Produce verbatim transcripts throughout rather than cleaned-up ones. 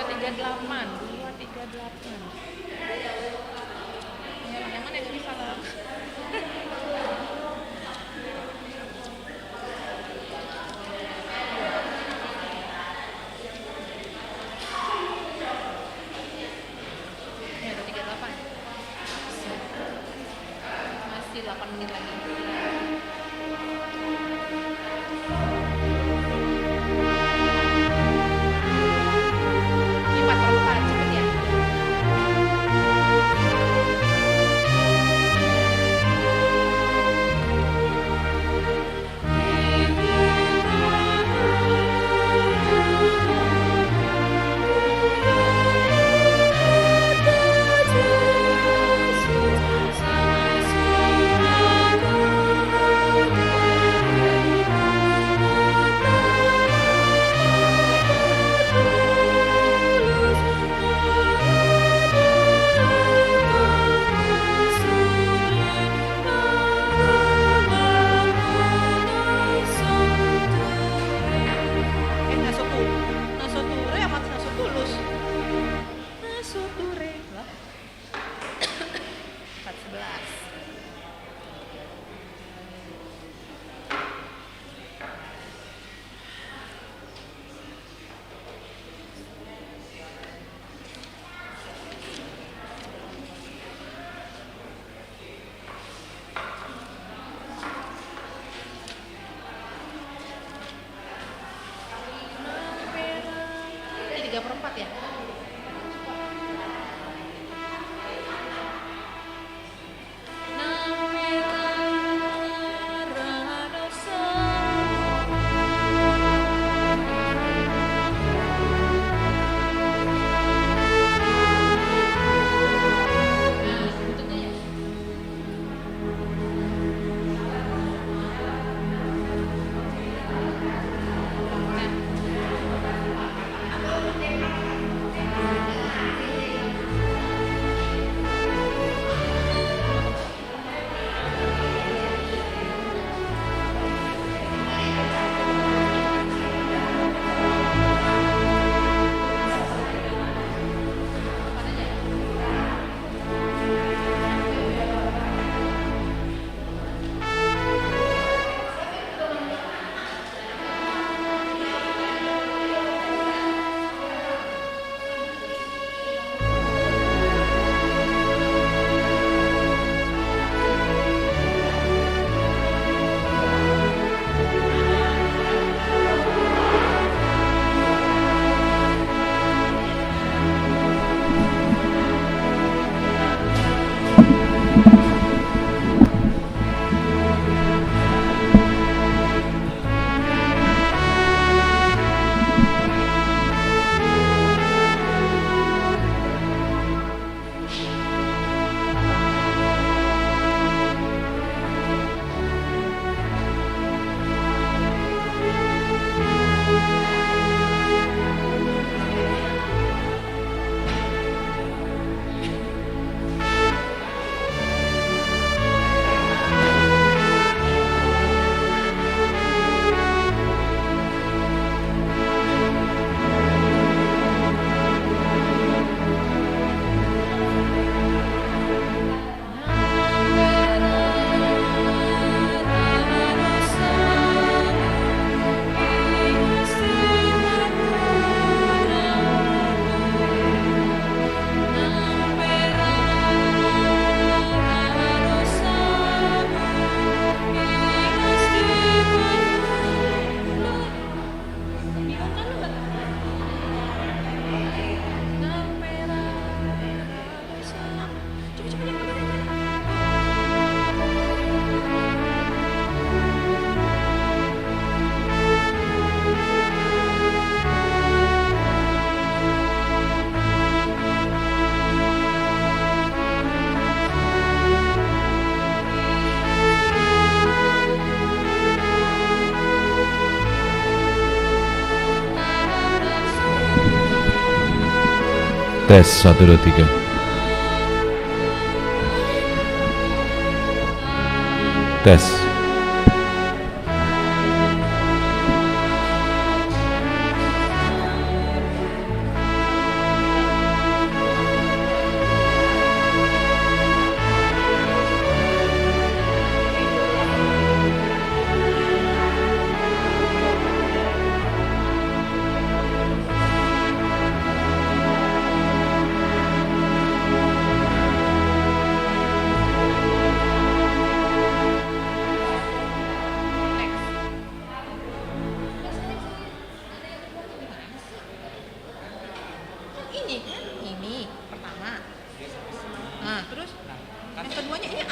Tiga delapan, dua tiga delapan. Ya, yang mana yang bisa lah? Ini ada tiga delapan. Masih delapan menit lagi. Ini empat per empat, cepet ya. Eh, na so tu-, na so ture, amat na so tulus. Na so ture, lah. Empat sebelas. Ini tiga per empat ya? Tes, satu, dua, tiga. Tes.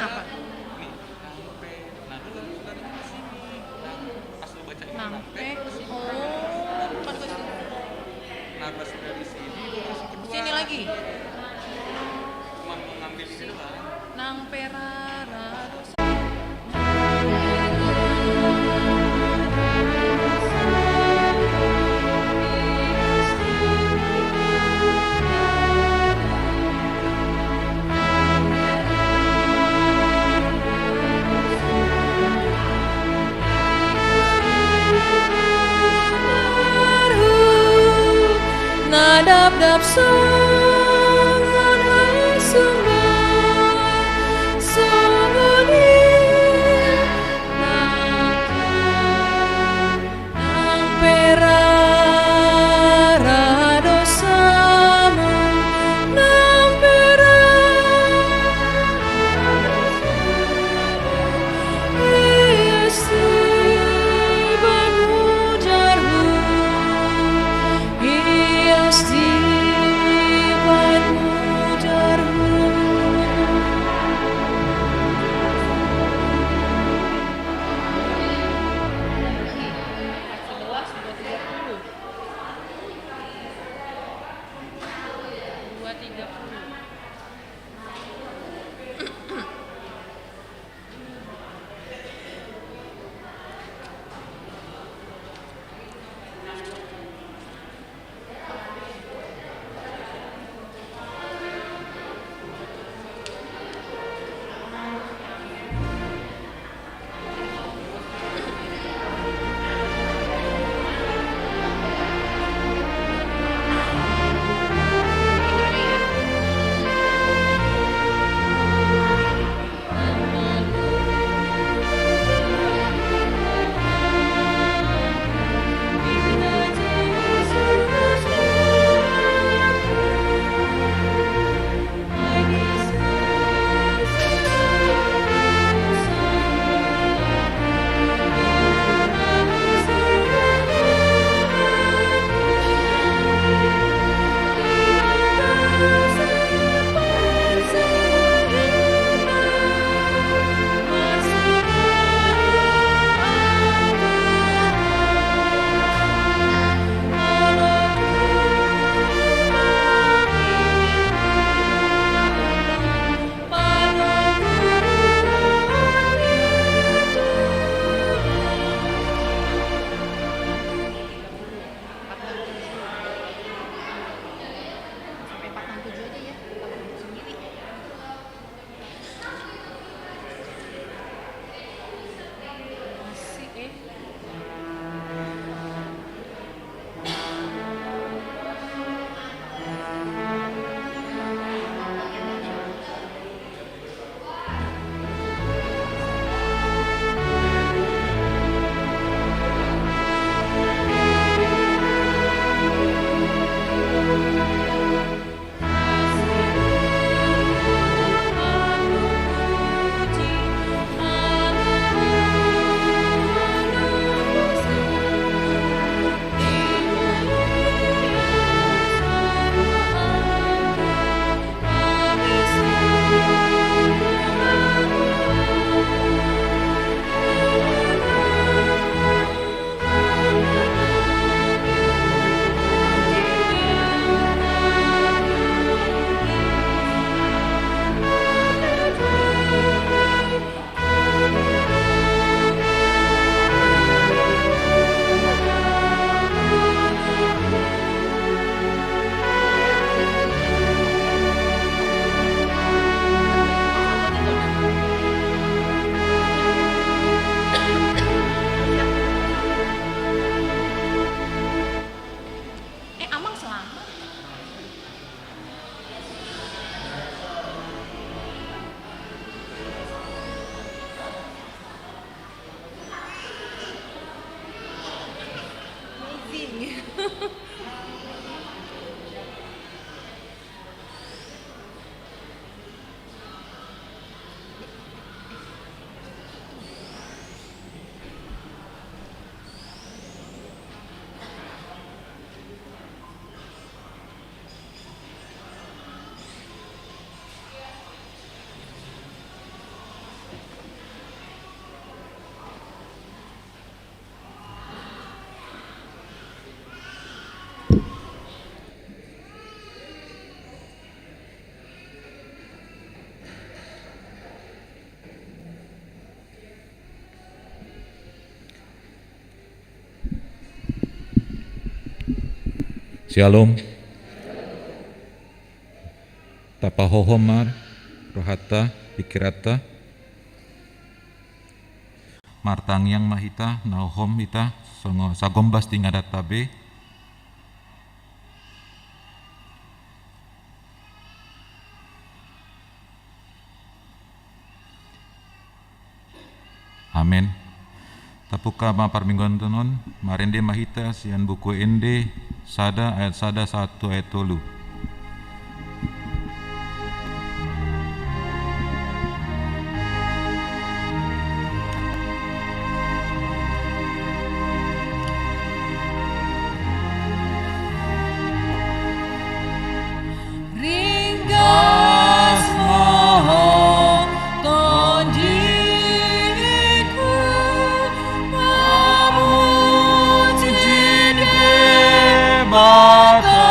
Apa? Ini, nang pe, nah, lu lagi, lagi di sini. Nang, pas lu baca ini, nang pe, nang pe. Oh, pas gua sini. Nah, pas udah di sini, lu langsung kedua. Sini lagi. Cuman mau ngambil ini doang. Nang pe rara dosa. Na dapdap songon ai sumba, songon i nang pe, nang pe rara dosamu, nang pe rara dosamu. Ias dibahen ujarhu, ias dibahen ujarhu. Sebelas, dua tiga puluh. Dua tiga puluh. Sampai empat enam tujuh aja ya, empat enam tujuh sendiri. Masih, eh. Eh, Amang selamat. Amazing. Syalom. Tapahohom ma rohanta, pikiranta. Martangiang ma hita, na hohom hita, songon sagombas tingadanta be. Amen. Tapungka ma parmingguonta on, marende ma hita sian Buku Ende sada ayat sada sahat tu ayat tolu. Ringgas ma ho tondiku, mamuji Debata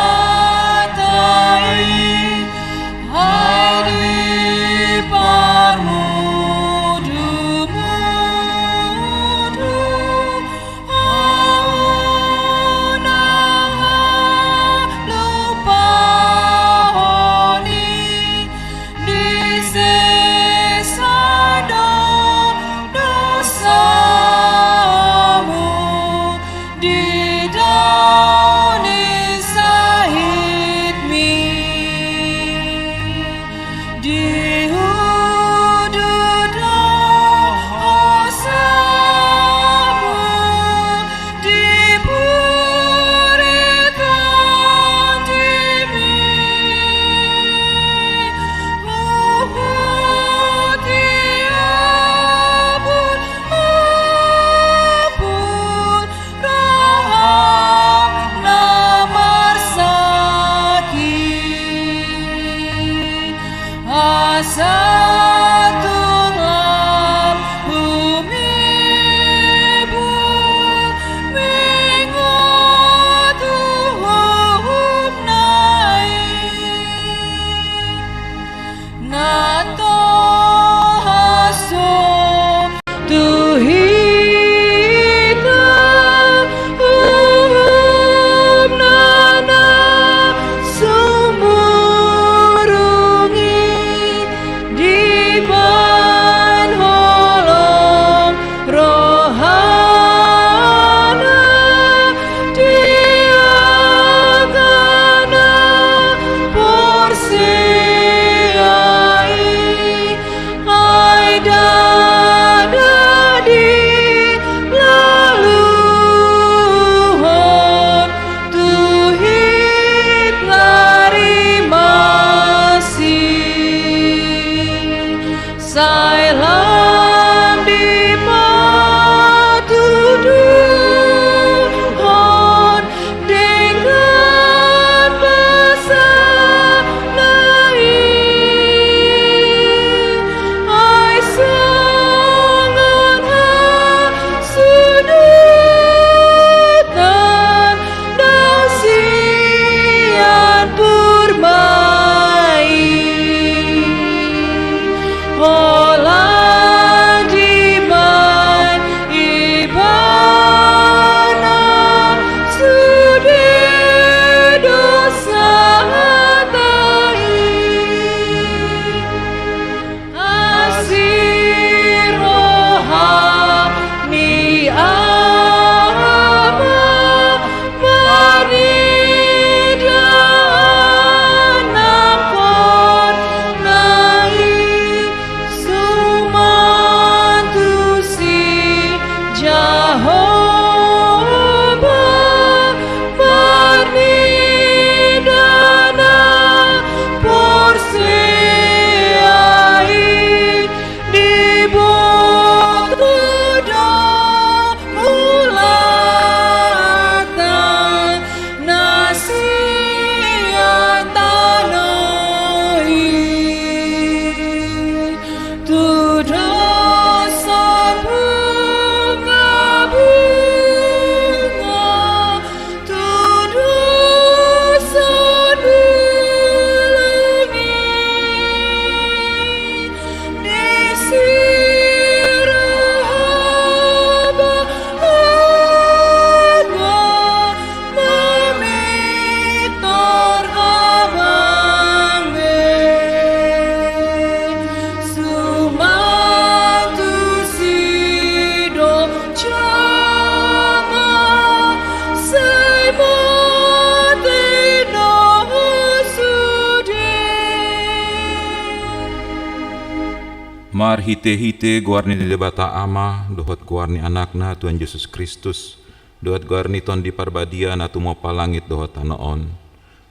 Marhite-hite goar ni Debata Ama, dohot goar ni Anakna Tuhan Jesus Kristus, dohot goar ni Tondi Parbadia na tumompa langit dohot tano on.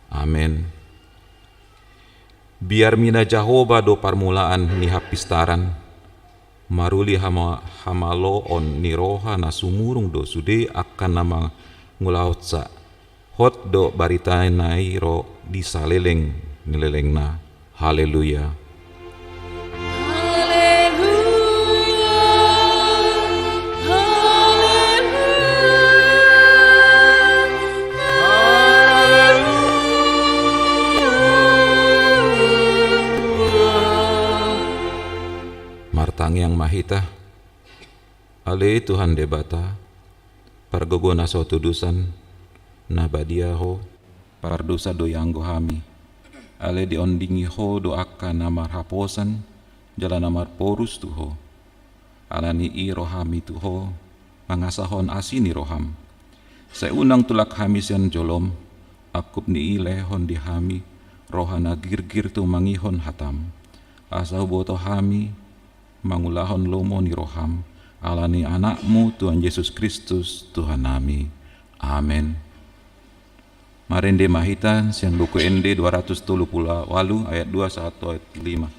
Amen. Biar mina Jahowa do parmulaan ni hapistaran, maruli hama-, hamaloon ni roha na sumurung do sude angka na mangulahonsa. Hot do barita na i ro di saleleng ni lelengna. Haleluya. Haleluya. Haleluya. Haleluya. Martangiang ma hita. Ale Tuhan Debata, pargogo na so tudosan, na badia Ho, pardosa do i anggo hami. Ale diondingi Ho do angka na marhaposan, jala na marporus tu Ho. Alani i ro hami tu Ho, mangasahon asi ni roham. Sai unang tulak hami sian jolom, angkup ni i lehon di hami, roha na girgir tumangihon hatam. Asa huboto hami, mangulahon lomo ni roham, alani Anakmu Tuhan Jesus Kristus, Tuhannami. Amen. Marende ma hita sian Buku Ende dua ratus tolu pulu ualu ayat dua sahat tu ayat lima.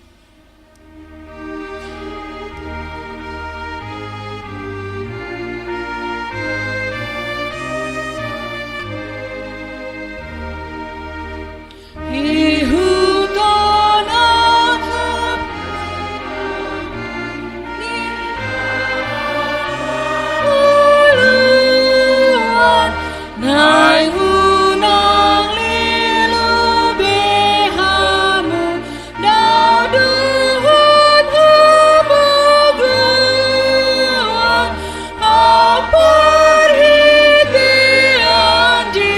Parhitean di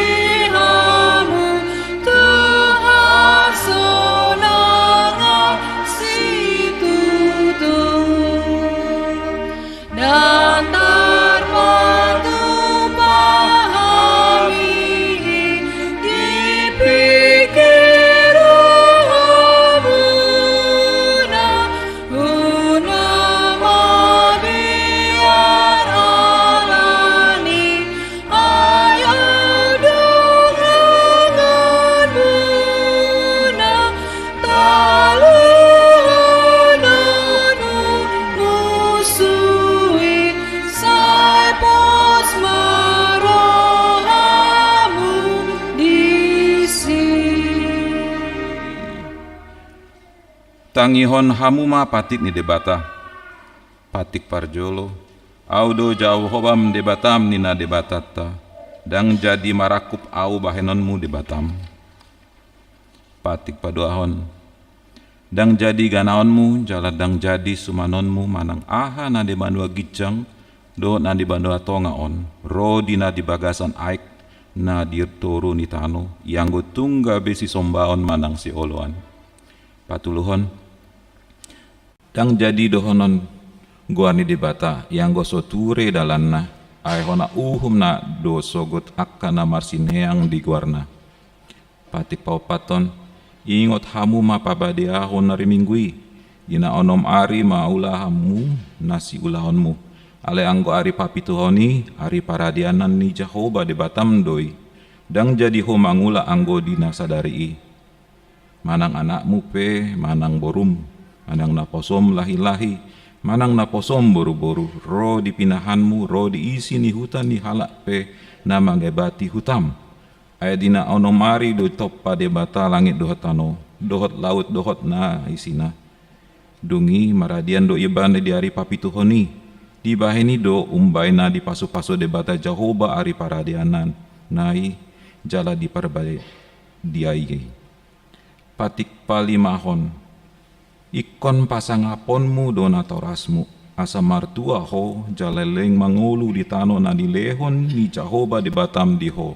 hamu Tuhan sonang situtu. Dan tarpatupa hami di pingkir rohamuna. Unang mabiar alani ayat donganmuna, taluhon on musu i, sai pos ma rohamu disi. Tangihon hamu ma patik ni Debata. Patik parjolo, Ahu do Jahowa Debatam, ninna Debatanta, ndang jadi marangkup Ahu bahenonmu Debatam. Patik paduahon, ndang jadi ganaonmu jala ndang jadi sumanonmu manang aha na di banua ginjang dohot na di banua tonga on, ro di na di bagasan aek na di toru ni tano, ianggo tung gabe sisombaon manang sioloan. Patoluhon, ndang jadi dohonon goar ni Debata, ianggo so ture dalanna, ai hona uhumna do sogot angka na marsineang di goarna. Patik paopathon, ingot hamu ma pabadiahon ari Minggu i, di na onom ari ma ulaonmu na siulaonmu. Alai anggo ari papituhon i, ari paradianan ni Jahowa Debatam do i. Ndang jadi ho mangula anggo di na sadari i. Manang anakmu pe, manang borum, manang naposom lahi-lahi, manang naposom boru-boru, ro di pinahanmu, ro di isi ni huta ni halak pe na mangebati hutam. Ai di na onom ari do ditompa Debata langit dohot tano, dohot laut dohot na isina. Dung i maradian do ibana di ari papituhon i. Dibahen i do umbahen na dipasu-pasu Debata Jahowa ari paradianan na i jala diparbadia i. Patik palimahon, ingkon pasangaponmu do natorasmu, asa martua ho jala leleng mangolu di tano na nilehon ni Jahowa Debatam di ho.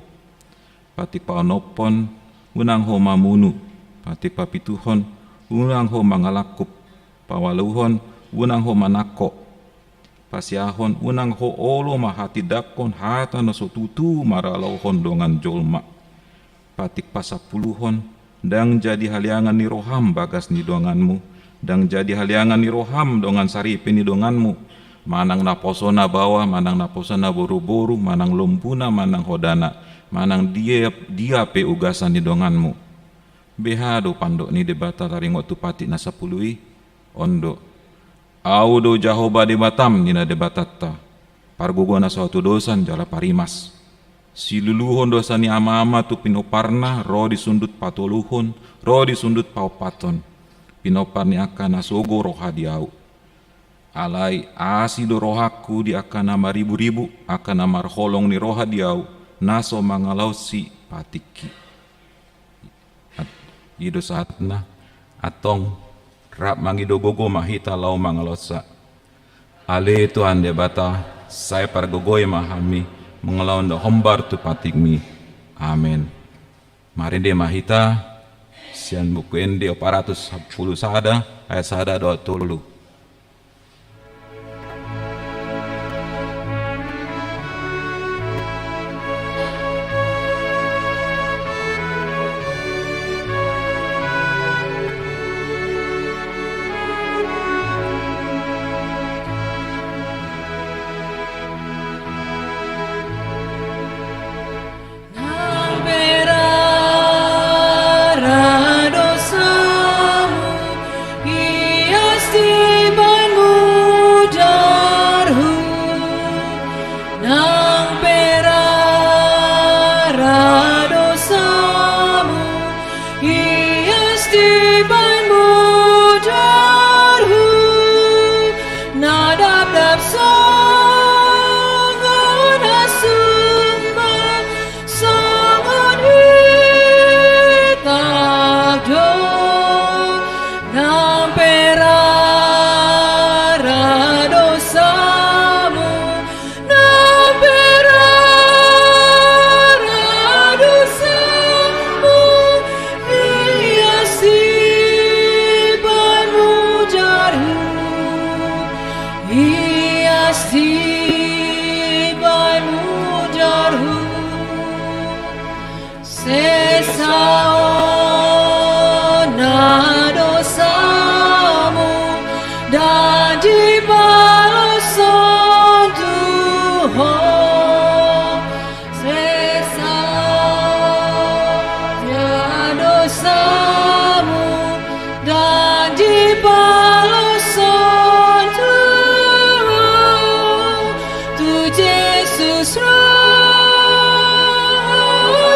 Patik paonomhon, unang ho mamunu. Patik papituhon, unang ho mangalangkup. Paualuhon, unang ho manangko. Pasiahon, unang ho olo mahatindangkon hata na so tutu maralohon dongan jolma. Patik pasampuluhon, ndang jadi haleangan ni roham bagas ni donganmu, Ndang jadi haleangan ni roham dongan saripe ni donganmu, manang naposona baoa, manang naposona boruboru, manang lombuna, manang hodana, manang dia, dia pe ugasan ni donganmu. Beha do pandok ni Debata taringot tu patik na sapulu i? On do: Ahu do Jahowa Debatam, ninna Debatanta, pargogo na so hatudosan jala parimas. Siluluhon dosa ni amaama tu pinomparna, ro di sundut patoluhon, ro di sundut paompathon, pinompar ni angka na sogo roha di ahu. Alai asi do rohangku di angka na mariburibu, angka na marholong ni roha di ahu, na so mangalaosi patikki. I do sahatna, antong rap mangido gogo ma hita laho mangalaosa. Ale Tuhan Debata, sai pargogoi ma hami mangulahon na hombar tu patikmi. Amen. Marende ma hita sian Buku Ende opat ratus sampulu sada, ayat sada dohot tolu. Nang pe rara dosamu, ias dibahen mudarhu. Nang pe rara dosamu, ias dibahen mudarhu. Na dapdap songon na sumba, songon hita do. Nang pe rara dosamu, nang pe rara dosamu, ias dibahen mudarhu, ias dibahen mudarhu. Sesa on na dosamu, ndang dibalos on tu ho. Sesa on na dosamu, ndang dibalos on tu ho. Tu Jesus ro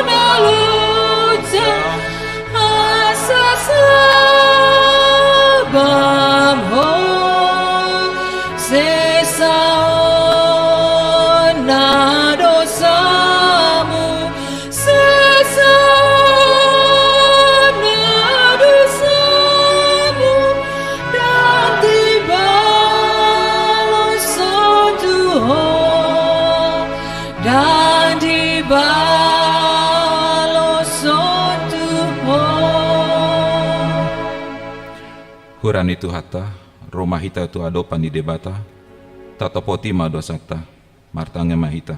na loja, asa sabam ho. Sesa on na dosamu, sesa on na dosamu, ndang dibalos on tu ho, ndang dibalos on tu ho. Hura ni Tuhanta, ro ma hita tu adopan ni Debata, tatopoti ma dosanta, martangiang ma hita.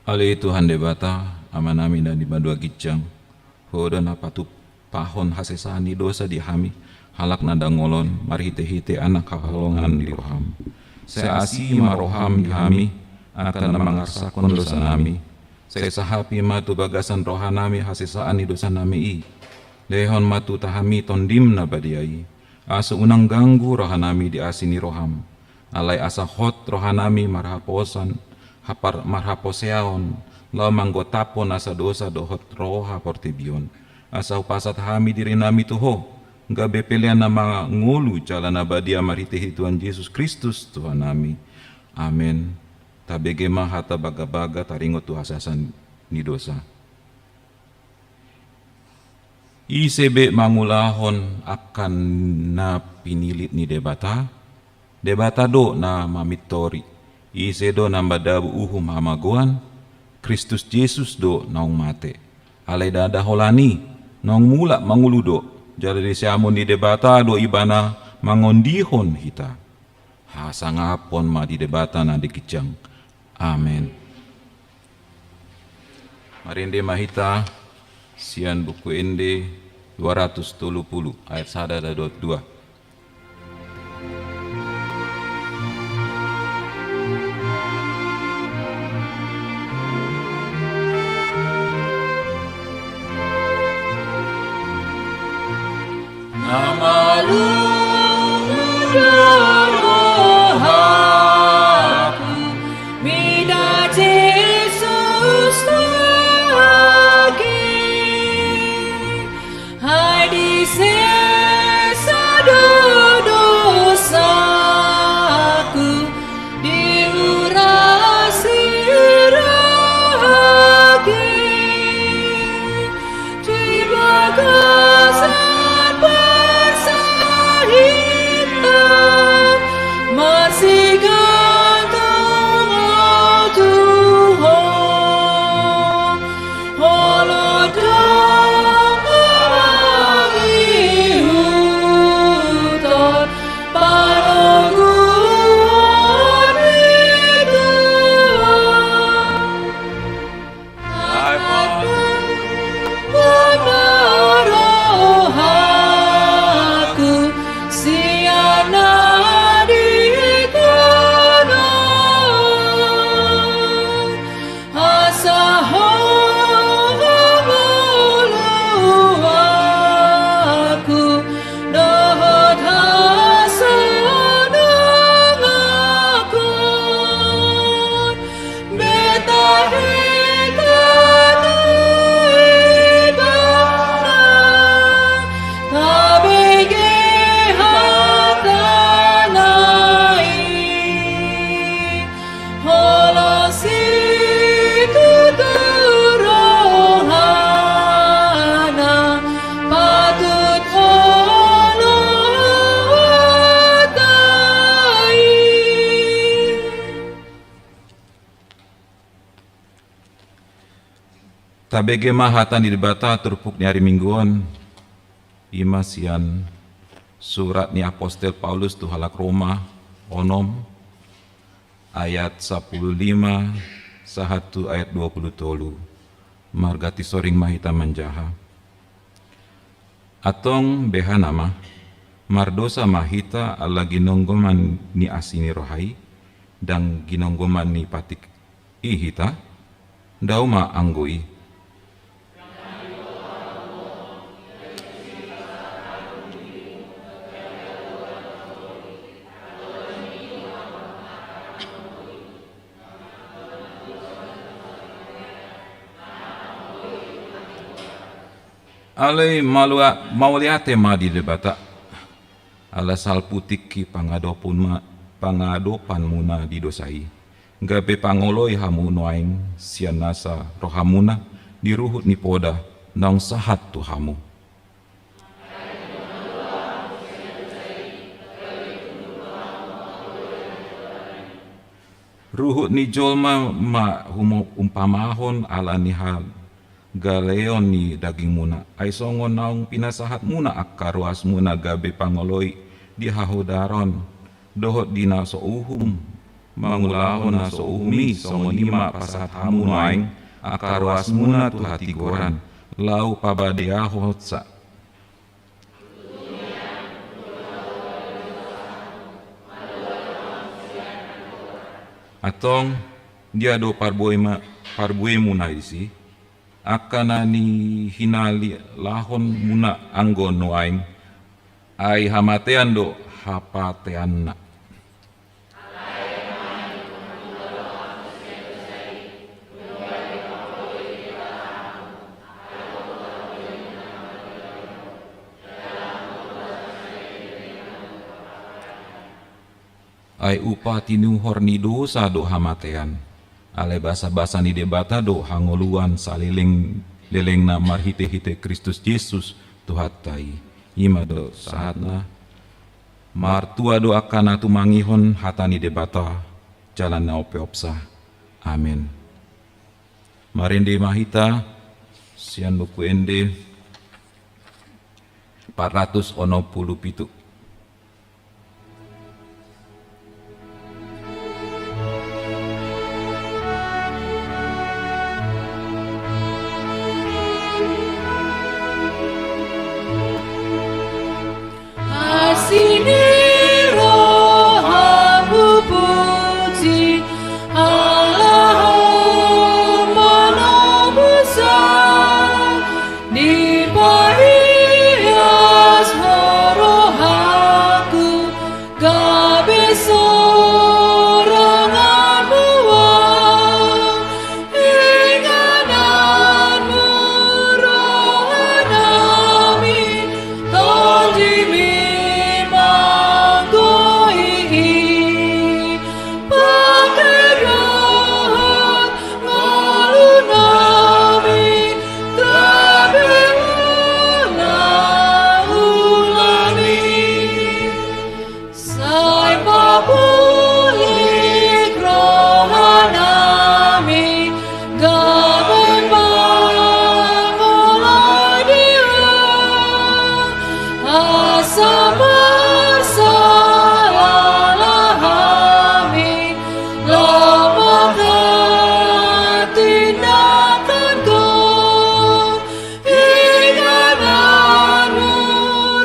Ale Tuhan Debata, Amanami na di banua ginjang, Ho do na patupa- pahon hasesaan ni dosa di hami, halak na dangol on, marhitehite Anak haholongan ni roham. Sai asi ma roham di hami, angka na mangarsakhon dosanami. Sai sahapi ma tu bagasan rohanami hasesaan ni dosanami i. Lehon ma tu hami Tondim na badia i, asa unang ganggu rohanami di asi ni roham. Alai asa hot rohanami marhaposan, hapar-, marhaposeaon, laho manggotaphon nasa dosa dohot roha portibi on, asa hupasahat hami dirinami tu Ho, gabe pelean na mangolu jala na badia marhitehite Tuhan Jesus Kristus Tuhannami. Amen. Tabege ma hata bagabaga taringot tu hasesaan ni dosa. Ise be mangulahon angka na pinilit ni Debata, Debata do na mamintori. Ise do na mandabu uhum hamagoan, Kristus Jesus do naung mate. Alai ndada holan i, naung mulak mangolu do, jala di siamun ni Debata do Ibana mangondihon hita. Hasangapon ma di Debata na di ginjang. Amen. Marende ma hita sian Buku Ende dua ratus tolu pulu ayat sada dohot dua. Na malungun do rohaku mida Jesus tu age. Ai disesa do dosaku, diuras Ibana. Di bagasan parsahitan, marsigantung au tu Ho. Olo do mangihuthon panoguan ni Tuhan. Ai pamungka ma rohaku sian na di tano on. Asa Ho mangoloiku dohot hasononganku. Beta hita tu Ibana, tabege hatana i. Holan situtu rohana, patut oloan hita i. Tabege ma hata ni Debata turpuk ni ari Minggu on, i ma sian surat ni apostel Paulus tu halak Roma onom ayat sampulu lima sahat tu ayat dua pulu tolu. Marganti soring ma hita manjaha. Antong beha nama, mardosa ma hita ala ginonggoman ni asi ni roha i, ndang ginonggoman ni patik i hita? Dao ma anggo i. Alai malua-, mauliate ma di Debata, ala salpu tingki pangadopun ma-, pangadopanmuna di dosa i, gabe pangoloi hamu nuaeng sian nasa rohamuna di ruhut ni poda naung sahat tu hamu. Ruhut ni jolma ma humo-, umpamahon ala ni hagaleon ni dagingmuna, ai songon naung pinasahatmuna angka ruasmuna gabe pangoloi di hahodaron dohot di na so uhum, mangulahon na so uhum i, songon i ma pasahat hamu nuaeng angka ruasmuna tu hatigoran, laho pabadeahonsa. Antong, dia do parbue ma-, parbuemuna disi, angka na nihinalahonmuna anggo nuaeng, ai hamatean do hapateanna. Alai ma ingkon mangula do hamu sian dosa i, jala gabe Ai upa tinuhor ni dosa do hamatean. Alai basabasa ni Debata do hangoluan saleleng-lelengna marhite-hite Kristus Jesus Tuhanta i. I ma do sahatna. Martua do angka na tumangihon hata ni Debata jala na umpeopsa. Amen. Marende ma hita sian Buku Ende empat ratus onom pulu pitu. Asi ni roham hupuji, Allah manobusan, dipaias ho rohangku, gabe sorangan mual. Ingananmu roha nami, tondimi manggohi i. Pake dohot ngolu nami, gabe ula-ula ni. Sai papulik roha nami, gabe mangoloi dia, asa marsalah hami, lam ma tindakanku. Ingananmu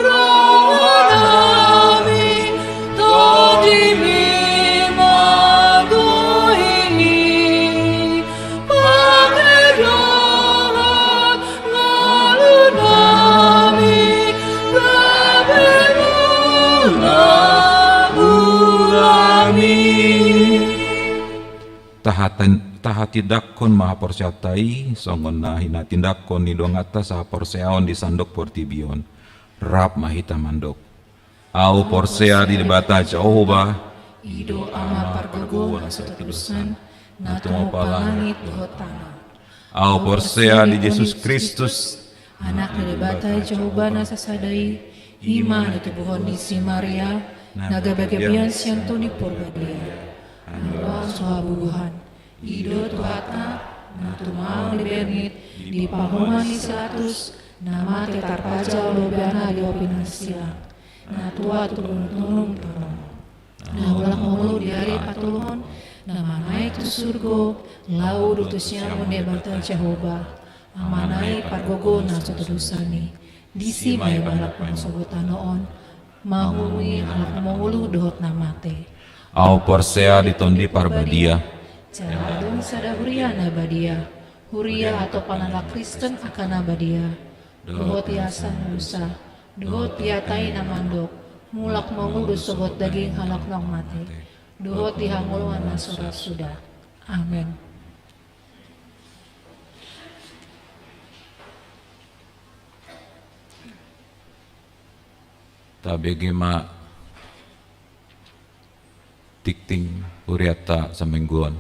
roha nami, tondimi manggohi i. Pake dohot ngolu nami, gabe ula-ula ni. Tahatin-, tahatindanghon ma haporseaonta i, songon na hinatindanghon ni donganta sahaporseaon di sandok portibi on. Rap ma hita mandok. Ahu porsea di Debata Jahowa, i do Ama pargogo na so tudosan, na tumompa langit dohot tano. Ahu porsea di Jesus Kristus, Anak ni Debata Jahowa na sasada i, i ma na ditubuhon ni si Maria, na gabe gabean sian Tondi Porbadia. Andor so habubuhan, i do Tuhanta, na tumao di bernit, di pahoman ni si Latus, na mate tarpajal do ibana di api na silang, na tua tu gunung tano. Na mulak mangolu di ari patoluhon, na manaek tu surgo, laho do tu siamun ni Debata Jahowa, Amana i pargogo na so tudosan i. Disi ma ibalak pangsogot tano on, mangulungi halak mangolu dohot na mate. Ahu porsea di Tondi Parbadia. Jala adong sada huria na badia, huria atau panala Kristen angka na badia. Dohot iasan dosa, dohot i atai na mandok, mulak mangolu do sogot daging halak naung mate, dohot di hangoluan na so ra suda. Amen. Tabege ma tingting hurianta saminggu on.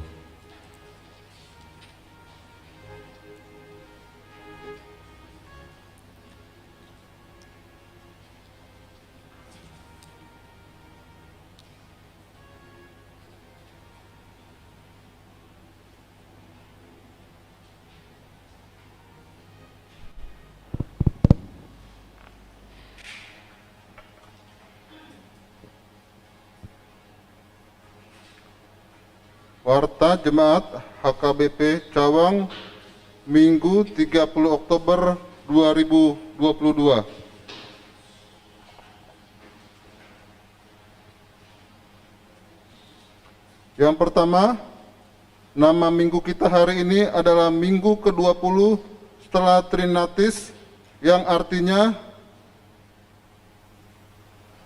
Warta Jemaat H K B P Cawang, Minggu tiga puluh Oktober dua ribu dua puluh dua. Yang pertama, nama minggu kita hari ini adalah minggu kedua puluh setelah Trinitatis, yang artinya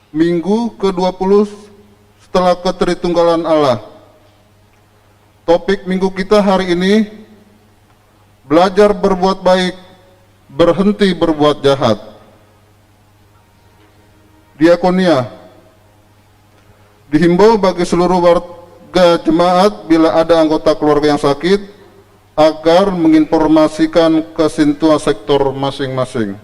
minggu kedua puluh setelah Ketritunggalan Allah. Topik minggu kita hari ini, belajar berbuat baik, berhenti berbuat jahat. Diakonia. Dihimbau bagi seluruh warga jemaat bila ada anggota keluarga yang sakit agar menginformasikan ke sintua sektor masing-masing.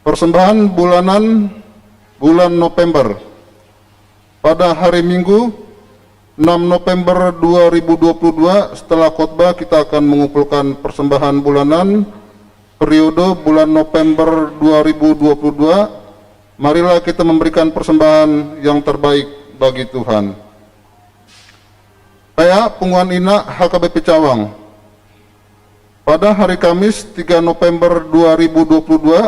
Persembahan bulanan bulan November. Pada hari Minggu, enam November dua ribu dua puluh dua, setelah khotbah, kita akan mengumpulkan persembahan bulanan periode bulan November dua ribu dua puluh dua. Marilah kita memberikan persembahan yang terbaik bagi Tuhan. P A Punguan Ina H K B P Cawang. Pada hari Kamis, tiga November dua ribu dua puluh dua,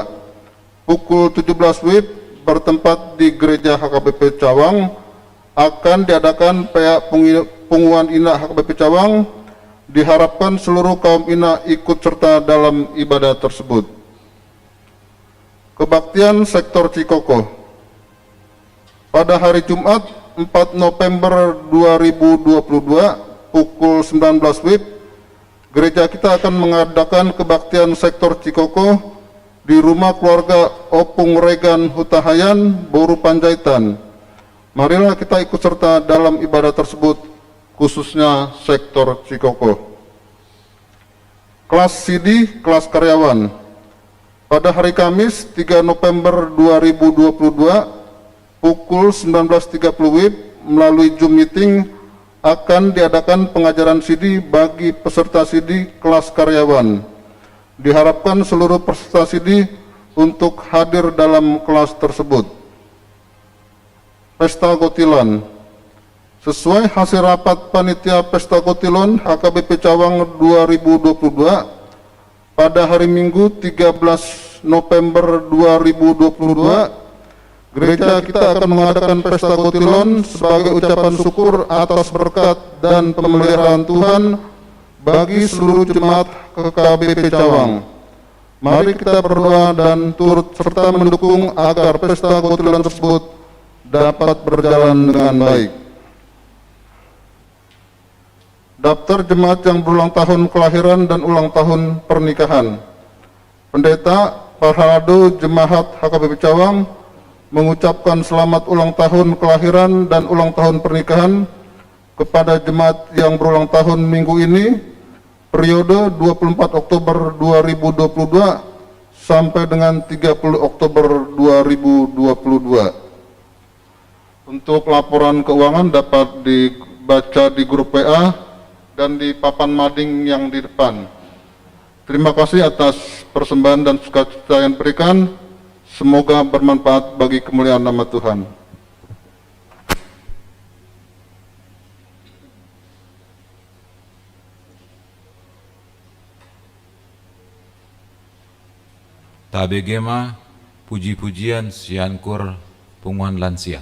pukul tujuh belas W I B, bertempat di Gereja H K B P Cawang, akan diadakan P A Pungi-, Punguan Ina H K B P Cawang. Diharapkan seluruh kaum ina ikut serta dalam ibadah tersebut. Kebaktian Sektor Cikoko. Pada hari Jumat, empat November dua ribu dua puluh dua, pukul sembilan belas W I B, gereja kita akan mengadakan kebaktian Sektor Cikoko di rumah keluarga Opung Regan Hutahayan, Boru Panjaitan. Marilah kita ikut serta dalam ibadah tersebut, khususnya Sektor Cikoko. Kelas sidi, kelas karyawan. Pada hari Kamis, tiga November dua ribu dua puluh dua, pukul sembilan belas tiga puluh W I B, melalui Zoom meeting, akan diadakan pengajaran sidi bagi peserta sidi kelas karyawan. Diharapkan seluruh peserta sidi untuk hadir dalam kelas tersebut. Pesta Gotilan. Sesuai hasil rapat panitia Pesta Gotilan H K B P Cawang dua ribu dua puluh dua, pada hari Minggu, tiga belas November dua ribu dua puluh dua, gereja kita akan mengadakan Pesta Gotilan sebagai ucapan syukur atas berkat dan pemeliharaan Tuhan bagi seluruh jemaat H K B P Cawang. Mari kita berdoa dan turut serta mendukung agar Pesta Gotilan tersebut dapat berjalan dengan baik. Daftar jemaat yang berulang tahun kelahiran dan ulang tahun pernikahan. Pendeta Parhalado, Jemaat H K B P Cawang, mengucapkan selamat ulang tahun kelahiran dan ulang tahun pernikahan kepada jemaat yang berulang tahun minggu ini, periode dua puluh empat Oktober dua ribu dua puluh dua sampai dengan tiga puluh Oktober dua ribu dua puluh dua. Untuk laporan keuangan dapat dibaca di grup W A dan di papan mading yang di depan. Terima kasih atas persembahan dan sukacita yang diberikan. Semoga bermanfaat bagi kemuliaan nama Tuhan. Tabege ma puji-pujian sian koor punguan lansia.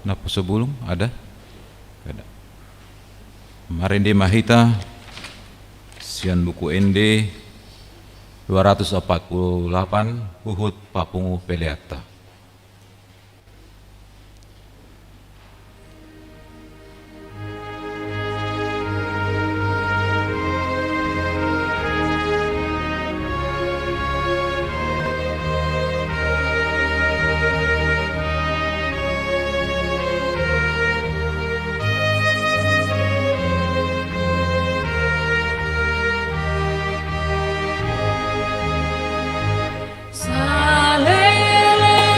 Naposobulung ada? Ada. Marende ma hita sian Buku Ende dua ratus empat puluh delapan, huhut papungu peleanta. Saleleng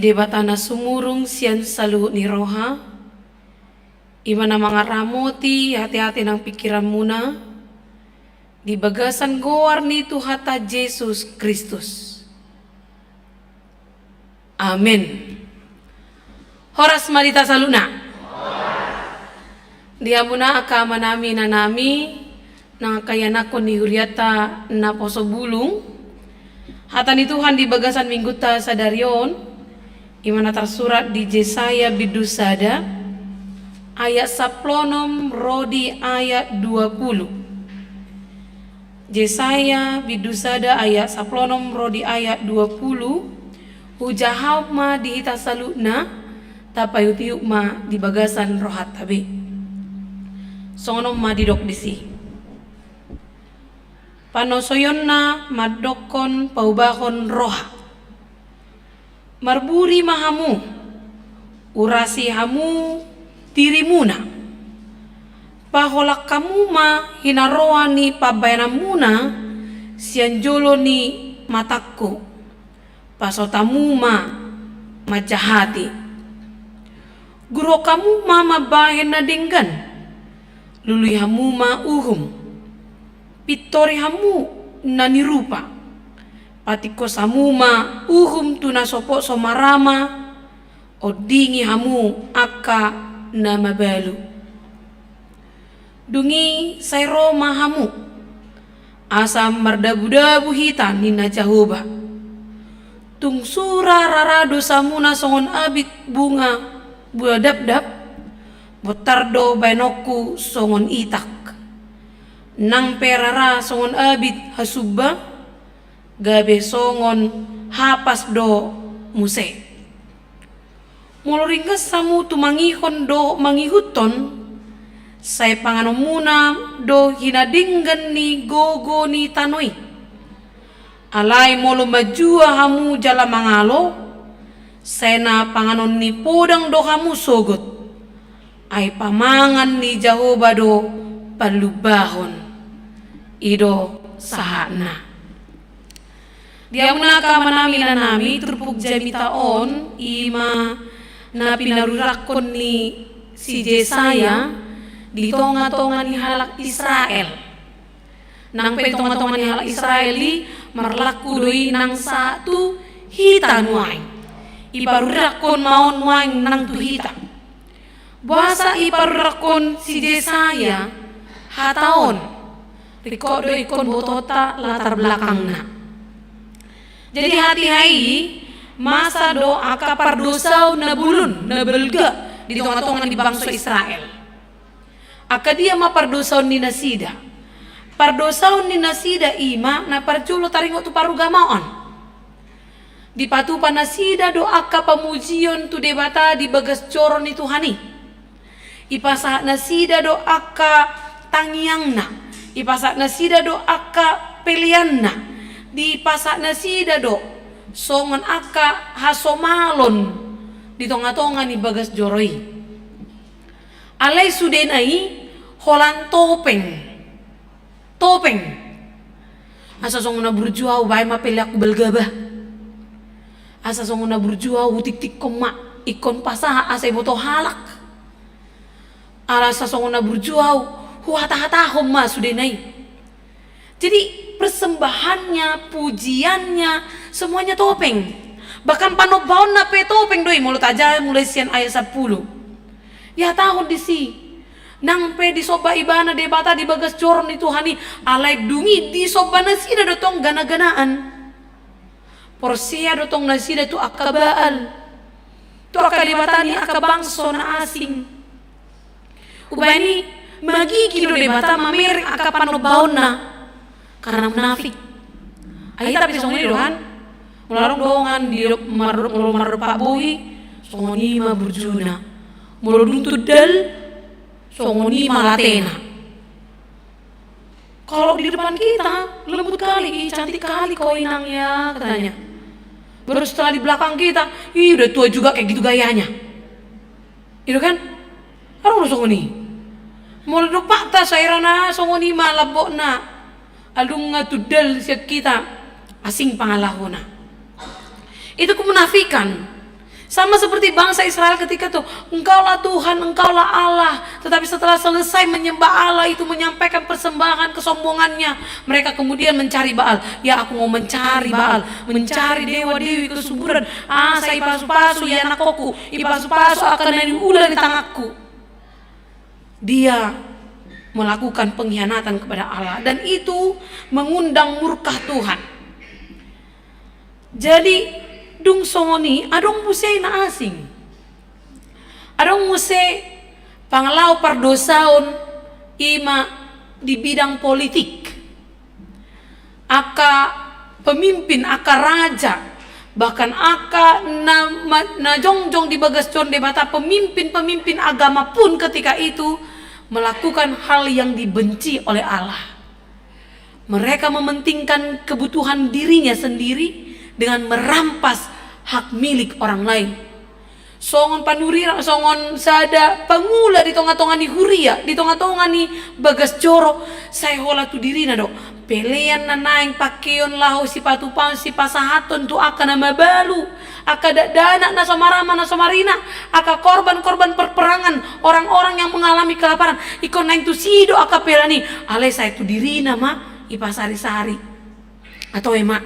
Debata na sumurung sian saluhut ni roha, i ma na mangaramoti ateate nang pingkiranmuna, di bagasan goar ni Tuhanta Jesus Kristus. Amen. Horas ma di hita saluhutna. Di hamuna angka amanami, inanami, nang angka ianakhon ni hurianta naposo bulung. Hata ni Tuhan di bagasan minggunta sadari on, i ma na tarsurat di Jesaya bindu sada, ayat sampulu onom ro di ayat dua pulu. Jesaya bindu sada ayat sampulu onom ro di ayat dua pulu. Hujaha ma di hita saluhutna, tapaihutihut ma di bagasan rohanta be. Songon on ma didok disi. Panosoionna mandokkon paubahon roha. Marburi ma hamu, urasi hamu dirimuna. Paholang hamu ma hinaroan ni pambahenanmuna sian jolo ni matangku. Pasaut hamu ma manjahati. Guru hamu ma mambahen na denggan. Lului hamu ma uhum. Pintori hamu na nirupa. Patingkos hamu ma uhum tu na sopo so marama. Ondingi hamu angka na mabalu. Dung i sai ro ma hamu, asa mardabudabu hita ninna Jahowa. Tung sura rara dosamuna songon abit bunga, bunga dapdap, bontar do baenonku songon itak. Nang pe rara songon abit hasumba, gabe songon hapas do muse. Molo ringgas hamu tumangihon dohot mangihuthon, sai panganonmuna do hinadenggan ni gogo ni tano i. Alai molo manjua hamu jala mangalo, sai na panganon ni podang do hamu sogot. Ai pamangan ni Jahowa do pallumbahon. I do sahatna. Di hamuna angka amanami, inanami, turpuk jamita on, i ma na pinarurakkon ni si Jesaya di tongatonga ni halak Israel. Nang pe di tongatonga ni halak Israel i marlaku do i nang sahat tu hita nuaeng. Iparurakkon ma on nuaeng nang tu hita. Boasa iparurakkon si Jesaya hata on? Ringkot do ingkon botoonta latar belakangna. Jadi hatiha i masa do angka pardosaon na bolon, na balga di tongatonga ni bangso Israel. Angka dia ma pardosaon ni nasida? Pardosaon ni nasida i ma na parjolo taringot tu parugamaon. Dipatupa nasida do angka pamujion tu Debata di bagas joro ni Tuhan i. Ipasahat nasida do angka tangiangna. Ipasahat nasida do angka peleanna. Dipasahat nasida do songon angka hasomalon di tongatonga ni bagas joro i. Alai sudena i holan topeng. Topeng. Asa songon na burju au, baen ma peleanku balga bah. Asa songon na burju au, hutiktikkon ma ingkon pasahat asa iboto halak. Ala asa songon na burju au, huhatahatahon ma sudena i. Jadi persembahannya, pujiannya, semuanya topeng. Bahkan panombaonna pe topeng do i, molo tajaha mulai sian ayat sampulu. Dihatahon disi, nang pe disomba ibana Debata di bagas joro ni Tuhan i, alai dung i disomba nasida do tong ganaganaan. Porsea do tong nasida tu angka Baal, tu angka debata ni angka bangso na asing. Umbahen i magigi do Debata mamereng angka panombaonna. Karena munafik. Ai tapi songon i do kan. Molo adong dongan di mar-, molo mardompak boi, songon i ma burjuna. Molo dung tundal, songon i ma latena. Kalau di depan kita, lembut kali, "Ih, cantik kali kau, Inang, ya," katanya. Baru setelah di belakang kita, "Ih, udah tua juga kayak gitu gayanya." Itu kan? Adong do songon i. Molo dompakta sai ra na songon i ma lambokna. Dung tundal sian hita, asing pangalahona. Itu kemunafikan. Sama seperti bangsa Israel ketika itu, "Engkaulah Tuhan, Engkaulah Allah." Tetapi setelah selesai menyembah Allah itu, menyampaikan persembahan kesombongannya, mereka kemudian mencari Baal. "Ya, aku mau mencari Baal, mencari dewa-dewi kesuburan. Asa ipasu-pasu ia nangkokku, ipasu-pasu angka na niula ni tanganku." Dia melakukan pengkhianatan kepada Allah, dan itu mengundang murka Tuhan. Jadi, dung songon i, adong muse na asing. Adong muse pangalaho pardosaon, i ma di bidang politik. Angka pemimpin, angka raja, bahkan angka na, ma-, na jongjong di bagas joro ni Debata, pemimpin-pemimpin agama pun ketika itu melakukan hal yang dibenci oleh Allah. Mereka mementingkan kebutuhan dirinya sendiri dengan merampas hak milik orang lain. Songon panurira, songon sada pangula di tonga-tonga ni huria, di tonga-tonga ni bagas joro, sai holan tu dirina do. Pelean na naeng, pakeon, laho sipatupaon, sipasahathon tu angka na mabalu, angka dakdanak na so marama, na so marina, angka korban-korban perperangan, orang-orang yang mengalami kelaparan. Ingkon naeng tusi do angka pelean i, alai sai tu dirina ma ipasari-sari. Atau ema,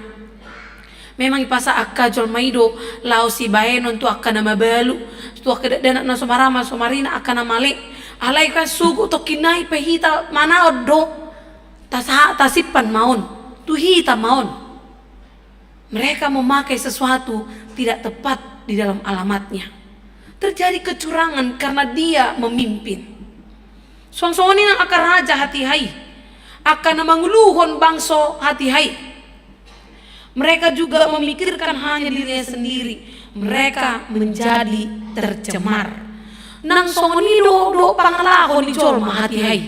memang ipasahat angka jolma i do laho sibahenon tu angka na mabalu, tu angka dakdanak na so marama, so marina, angka na male. Alai kan sogot tongkin nai pe hita manaon do, tasa-, tasimpan ma on, tu hita ma on. Mereka memakai sesuatu tidak tepat di dalam alamatnya. Terjadi kecurangan karena dia memimpin. Suang songon i nang angka raja hatiha i, angka na manguluhon bangso hatiha i. Mereka juga memikirkan hanya dirinya sendiri. Mereka menjadi tercemar. Nang songon i do, do pangalaho ni jolma hatiha i.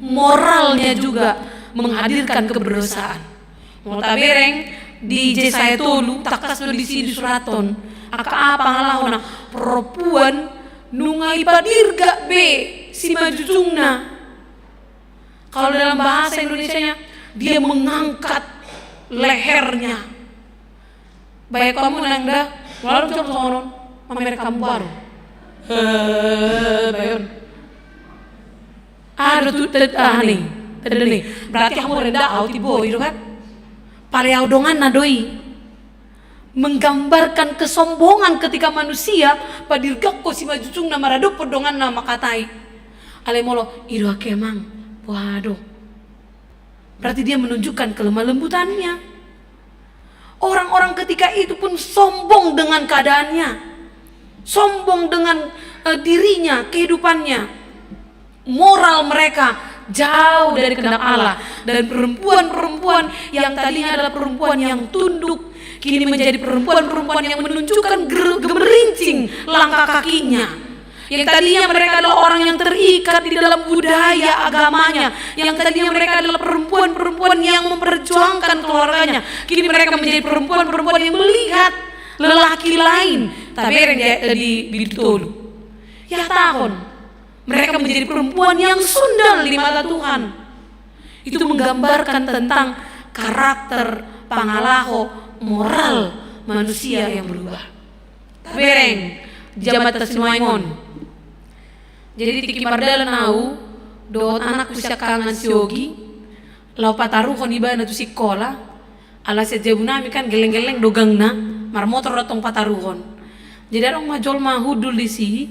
Moralnya juga menghadirkan keberdosaan. Molo tabereng di Jesaya tolu, tangkas do disi disurathon angka aha pangalahona. Perempuan nunga ipadirgak be simajujungna. Kalau dalam bahasa Indonesianya, dia mengangkat lehernya. Baen hamu nang da, molo adong jolma songon on, mamereng hamu baru. Heh, baen. Aha do tu, te-, aha ni, tanda ni. Berarti hamu rendah, au timbo i do kan. Paleao donganna do i. Menggambarkan kesombongan ketika manusia padirgakkon simajujungna maradophon donganna mangkatai. Alai molo, "I do angke amang, boha do?" Berarti dia menunjukkan kelemah lembutannya. Orang-orang ketika itu pun sombong dengan keadaannya, sombong dengan, eh, dirinya, kehidupannya. Moral mereka jauh dari kehendak Allah. Dan perempuan-perempuan yang tadinya adalah perempuan yang tunduk, kini menjadi perempuan-perempuan yang menunjukkan ger-, gemerincing langkah kakinya. Yang tadinya mereka adalah orang yang terikat di dalam budaya agamanya, yang tadinya mereka adalah perempuan-perempuan yang memperjuangkan keluarganya, kini mereka menjadi perempuan-perempuan yang melihat lelaki lain. Tabereng di, di Bindu tolu. Ihatahon, mereka menjadi perempuan yang sundal di mata Tuhan. Itu menggambarkan tentang karakter, pangalaho, moral manusia yang berubah. Tabereng, di jamanta sinuaeng on. Jadi tingki mardalan au dohot anakku siangkangan si Ogi, laho pataruhon ibana tu sikola, ala sian jabu nami kan gelleng-gelleng do gangna, marmotor do tong pataruhon. Jadi adong ma jolma hundul disi,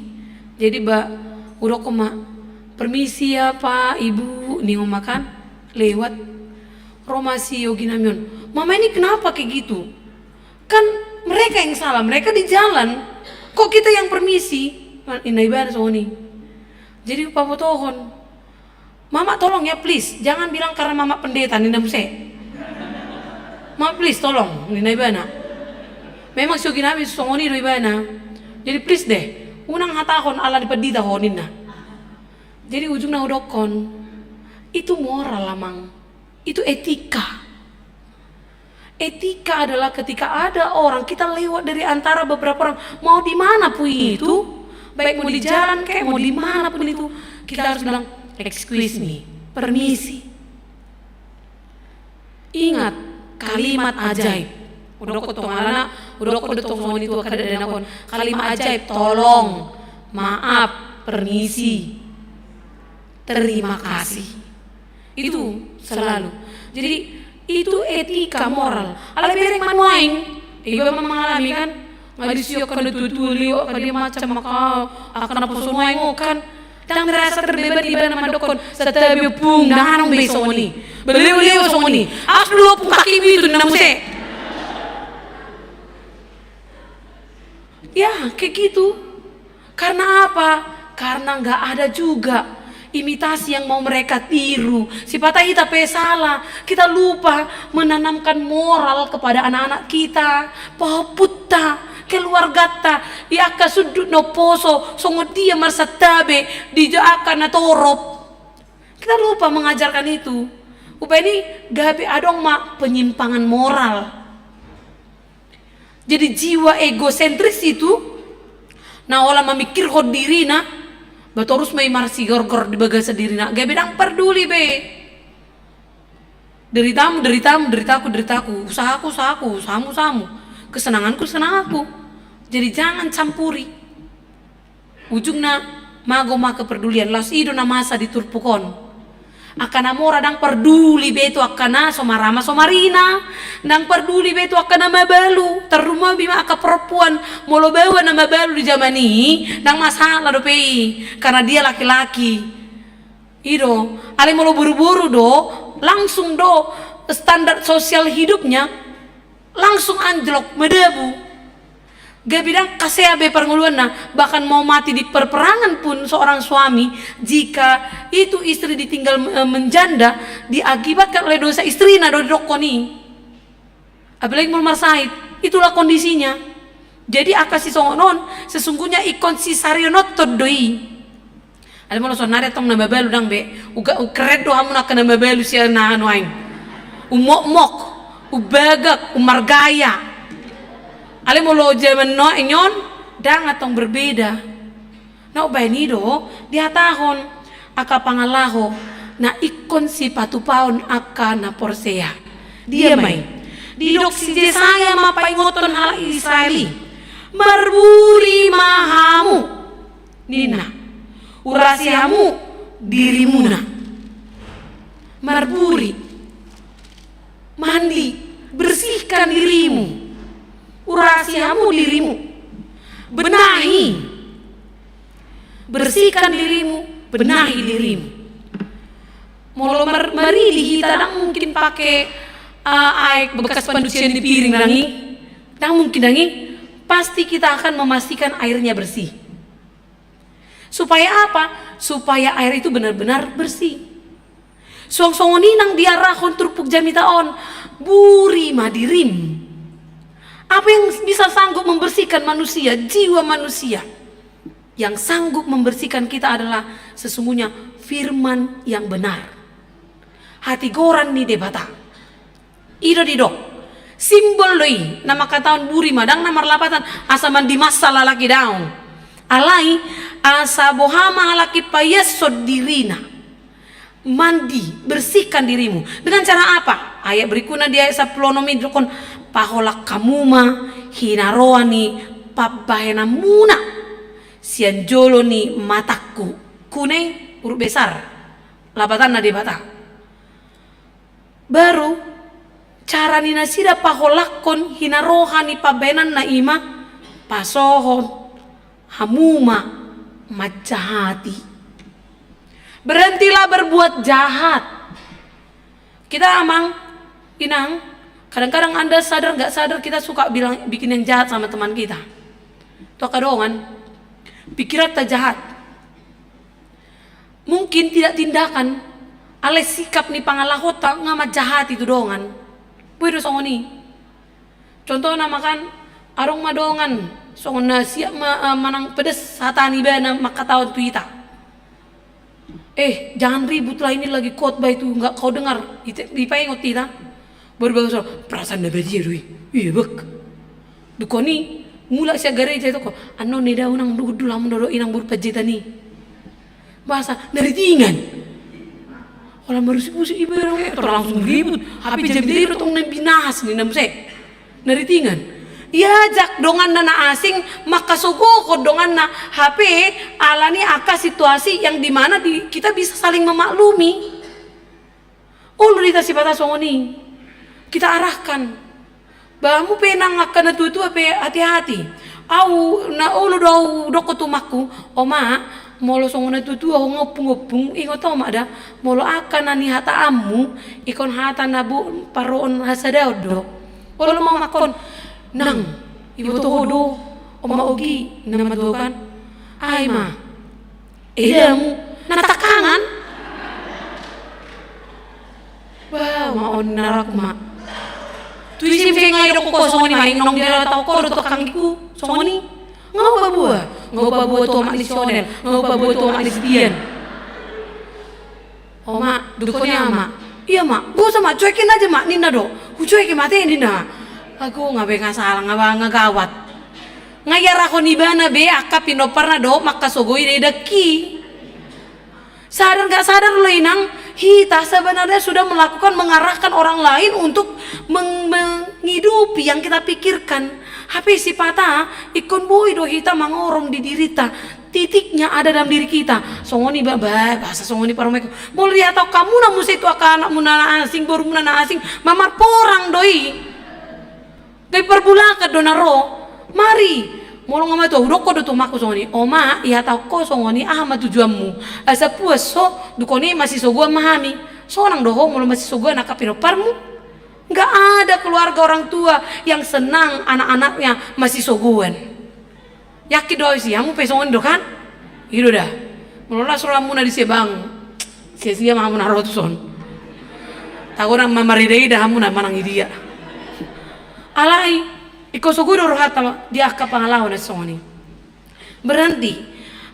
jadi ba, hudokhon ma, "Permisi ya Pak, Ibu," ningon ma kan, lewat. Ro ma si Ogi nami on, "Mama ini kenapa kayak gitu? Kan mereka yang salah, mereka di jalan. Kok kita yang permisi?" Ninna ibana songon i. Jadi hupabotohon, "Mama tolong ya, please, jangan bilang karena Mama pendeta," ninna muse. "Mama please tolong," ninna ibana. Memang si Ogi nami songon i do ibana. Jadi, "Please deh, unang hatahon ala ni pandita ho," ninna. Jadi ujungna hudokhon, itu moral, Amang. Itu etika. Etika adalah ketika ada orang, kita lewat dari antara beberapa orang, mau di mana pun itu, baik mau di jalan kayak mau di mana pun itu, kita harus bilang, "Excuse me, permisi." Ingat, kalimat ajaib. Hudokhon tong alana, Hudokkon do tong songon i tu angka dakdanak on. Kalimat ajaib, tolong, maaf, permisi, terima kasih. Itu selalu. Jadi, itu etika moral. Alai bereng ma nuaeng, iba ma mangalami kan, nga disi angka na tua-tua liat, angka dia macam, maka angka na poso nuaeng on kan. Ndang merasa terbeban iba na mandokkon, santabi ompung, ndang adong be songon i. Baleoleo songon i. Awas do ompung kakimu itu, ninna muse. Ya, kayak gitu. Karena apa? Karena nggak ada juga imitasi yang mau mereka tiru. Sipata hita pe sala, kita lupa menanamkan moral kepada anak-anak kita, pahompunta, keluargata, di angka sundut na umposo, songon dia marsantabi di angka na torop. Kita lupa mengajarkan itu. Umbahen i gabe adong ma penyimpangan moral. Jadi jiwa egosentris itu, na ola mamikirhon dirina, ba torus ma i marsigorgor di bagasan dirina, gabe ndang parduli be. Deritamu, deritamu, deritaku, deritaku, usahaku, usahaku, usahamu, usahamu, kesenanganku, kesenanganku. Jadi jangan campuri. Ujungna, mago ma kepedulian, laos i do na masa di turpuk on. Angka na mora ndang parduli be tu angka na so marama so marina, ndang parduli be tu angka na mabalu, tarlumobi ma angka perempuan, molo baoa na mabalu di jaman i, ndang masalah dope i, karena dia laki-laki. I do, alai molo boru-boru do, langsung do standar sosial hidupnya, langsung anjlok, madabu. Gabe ndang kasea be parngoluanna, bahkan mau mati di perperangan pun seorang suami, jika itu istri ditinggal, eh, menjanda, diakibatkan oleh dosa istrina do didokkon i. Apalagi molo marsahit, itulah kondisinya. Jadi angka sisongon on, sesungguhnya ingkon sisariononhon do i. Alai molo sonari antong na mabalu ndang be, uga, u-, keren do hamu na angka na mabalu sian na nuaeng. Umokmok, umbagak, umargaya. Alai molo jaman nuaeng on, ndang antong berbeda. Na umbahen i do, dihatahon, angka pangalaho, na ingkon sipatupaon angka na porsea. Dia ma i? Didok si Jesaya ma paingothon halak Israel i. Marburi ma hamu. Ninna, urasi hamu dirimuna. Marburi. Mandi, bersihkan dirimu. Urasi hamu dirimu. Benahi. Bersihkan dirimu, benahi dirimu. Molo mar-, maridi hita ndang mungkin pake, eh, aek bekas pancucian di piring ndang i. Ndang mungkin ndang i. Pasti kita akan memastikan airnya bersih. Supaya apa? Supaya air itu benar-benar bersih. Suang songon i nang diarahon turpuk jamita on, buri ma dirim. Apa yang bisa sanggup membersihkan manusia, jiwa manusia? Yang sanggup membersihkan kita adalah sesungguhnya firman yang benar. Hatigoran ni Debata. I do didok. Simbol do i, na mangkatahon buri ma, ndang na marlapatan, asa mandi massa halak i, daong. Alai, asa boha ma halak i paiashon dirina. Mandi, bersihkan dirimu. Dengan cara apa? Ayat berikutna di ayat sampulu onom i didokkon, paholak hamu ma hinaroa ni pambahenanmuna sian jolo ni matangku. Kuna i huruf besar. Lapatanna Debata. Baru, cara ni nasida paholakhon hinaroa ni pambahenanna i ma, pasohot hamu ma manjahati. Berhentilah berbuat jahat. Kita amang, inang, kadang-kadang Anda sadar nggak sadar kita suka bilang, bikin yang jahat sama teman kita. Atau angka dongan, pikiranta jahat. Mungkin tidak tindakan, alai sikap ni pangalahonta nga manjahati tu dongan. Boi do songon i. Contohna ma kan, adong ma dongan, songon na siap ma, eh, manang pedes hata ni ibana mangkatahon tu hita. "Eh, jangan ribut lah, ini lagi khotbah itu, nggak kau dengar." Ite, dipaingot hita. Baru baru so, perasaan na badia do i. Iya, bek. Dung i, mulak sian gareja i, toko. Annon, nida unang dudul hamu dohot inang boru Panjaitan i. Bahasa, na ritingan. Holan marusik-usik iba, eh, tor langsung ribut. Hape jam dia do tong na binahas ni, na muse. Na ritingan. Diajak donganna na asing mangkasogohon donganna, hape alani angka situasi yang dimana di, kita bisa saling memaklumi. Olo do hita sipata songon i. Kita arahkan. Ba hamu pe nang angka na tua-tua pe hati-hati. Au na olo do au dokkon tu omakku, "Oma, molo songon na tua-tua ho ngompung-ngompung, ingot omak da, molo angka na nihataanmu ingkon hata na bo-, parrohahon hasadaon do." Olo ma omakkon, "Nang, iboto ho do, Oma Ogi, na mandok an. Ai ma, eda hamu, na tangkangan." Ba, ma on na rap ma. Tu isi pe nga idokkon ho songon i, ma inong dihatahon ho do tu tangkangku songon i. Nga hupaboa, nga hupaboa tu omak ni si Onel, nga hupaboa tu omak ni si Tian. "Oma," dokkon i, "ama." "Iya ma, bosa ma, cuekin aja ma," ninna do. "Hucueki ma ate," ninna. Ago, nga be nga salah, nga ba nga gawat. Nga iarahon ibana be angka pinomparna dohot mangkasogoi didok i. Sadar nggak sadar, olo inang, hita sebenarnya sudah melakukan, mengarahkan orang lain untuk meng-, menghidupi yang kita pikirkan. Hape sipata ingkon boi do hita mangorom di dirita. Titiknya ada dalam diri kita. Songon i ba, ba, bahasa songon i parumaenku. Molo dihatahon hamuna muse tu angka anakmuna na asing, borumuna na asing, ma marporang do i. Gabe parbulakan do na ro. Mari, molo nga matua, hudokkon do tu omakku songon i, "Oma, ihatahon ho songon i, aha ma tujuanmu? Asa puas ho, dokkon i masisogoan ma hami." Sonang do ho molo masisogoan angka pinomparmu? Nggak ada keluarga orang tua yang senang anak-anaknya masisogoan. Yakin do au isi, hamu pe songon i do kan? I do da. Molo las rohamuna di sebang, sia-sia ma hamuna ro tu son. Tagonan ma marida-ida hamuna manang i dia. Alai, ingkon sogoi do rohanta ma di angka pangalaho na songon i. Berhenti.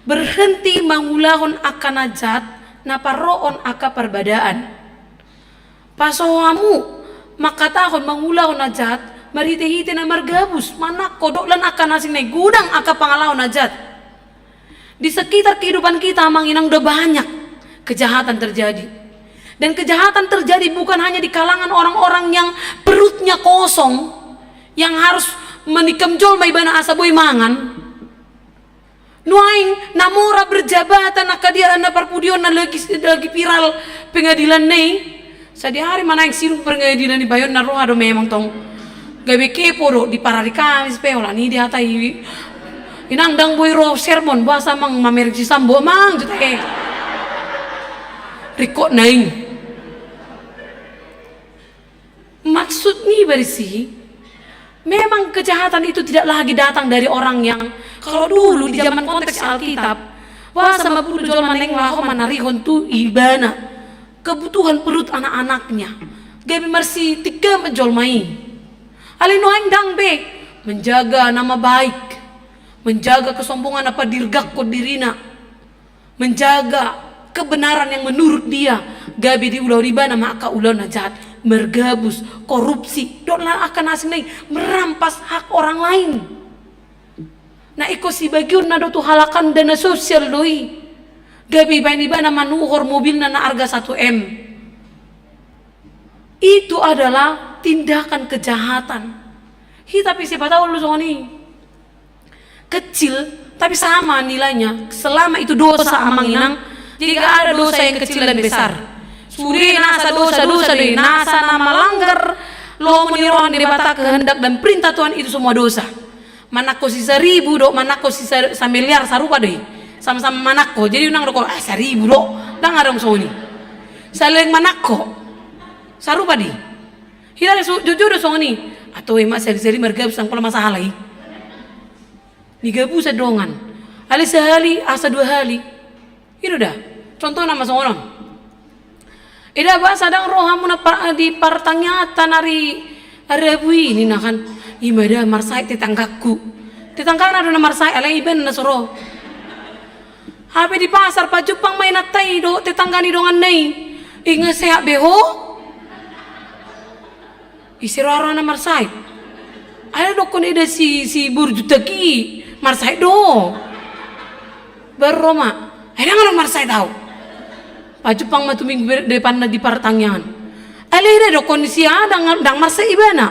Berhenti mangulahon angka na jat na parrohahon angka parbadaan. Pas ho hamu mangkatahon, mangulahon na jat marhite-hite na margabus, manangko dohot lan angka na asing na i, godang angka pangalaho na jat. Di sekitar kehidupan kita, amang inang, udah banyak kejahatan terjadi. Dan kejahatan terjadi bukan hanya di kalangan orang-orang yang perutnya kosong, yang harus menikam jolma ibana asa boi mangan. Nuaeng na mora berjabatan angka dia na parpudionta, lagi, lagi viral pengadilanna i. Sadihari ma naeng sidung pengadilan i, bayo na roha do memang tong. Gabe kepo do di parari Kamis pe, holan i dihatai, "Inang, ndang boi ro sermon, boasa amang mamereng si Sambo, amang?" Jut, eh. Rikot naeng. Maksud ni ba disi, memang kejahatan itu tidak lagi datang dari orang yang, kalau dulu di zaman konteks Alkitab, boasa ma bulu jolma naeng laho manarihon tu ibana kebutuhan perut anak-anaknya. Gabe marsitinggaman jolma i. Alai nuaeng ndang be, menjaga nama baik, menjaga kesombongan na padirgakkon dirina, menjaga kebenaran yang menurut dia, gabe diulahon ibana ma angka ulaon na jahat, mergabus, korupsi, dohot lan angka na asing na i, merampas hak orang lain. Na ingkon sibagionna do tu halak dana sosial do i, gabe ibaen ibana manuhor mobilna na arga satu M. Itu adalah tindakan kejahatan. Hita pe siapa tahu lu songon i. Kecil, tapi sama nilainya. Selama itu dosa, amang inang, jadi nggak ada dosa yang kecil dan besar. Sude nasa dosa, dosa do i, nasa na melanggar lomo ni roha ni Debata, kehendak dan perintah Tuhan, itu semua dosa. Manangko si saribu dohot manangko si sa-, samiliar, sarupa do i. Sama-sama manangko. Jadi unang do ho, "Ah, saribu do." Ndang adong songon i. Saling manangko. Sarupa do i. Hita do su-, jujur do songon i. Atau ima sari-sari margabus, ndang pola masalah i. Digabusi dongan. Alai sahali, asa dua hali. I do da. Contohna ma songon on. Eda, boasa ndang ro hamu na par-, di partangiangan ari, ari Rabu i, ninna kan. Ima da marsahit tetanggangku. Tetanggana do na marsahit, alai ibana na so ro. Hape di pasar, pajumpang ma inanta i dohot tetangga ni donganna i. Inge, sehat be ho? Ise roha-roha na marsahit? Ai dokkon eda si, si burju tagi marsahit do. Baru ro ma. Ai ndang adong marsahit au. Pajumpang ma tu minggu ber-, depanna di partangiangan. Alai eda dokkon si A ndang, ndang marsahit ibana.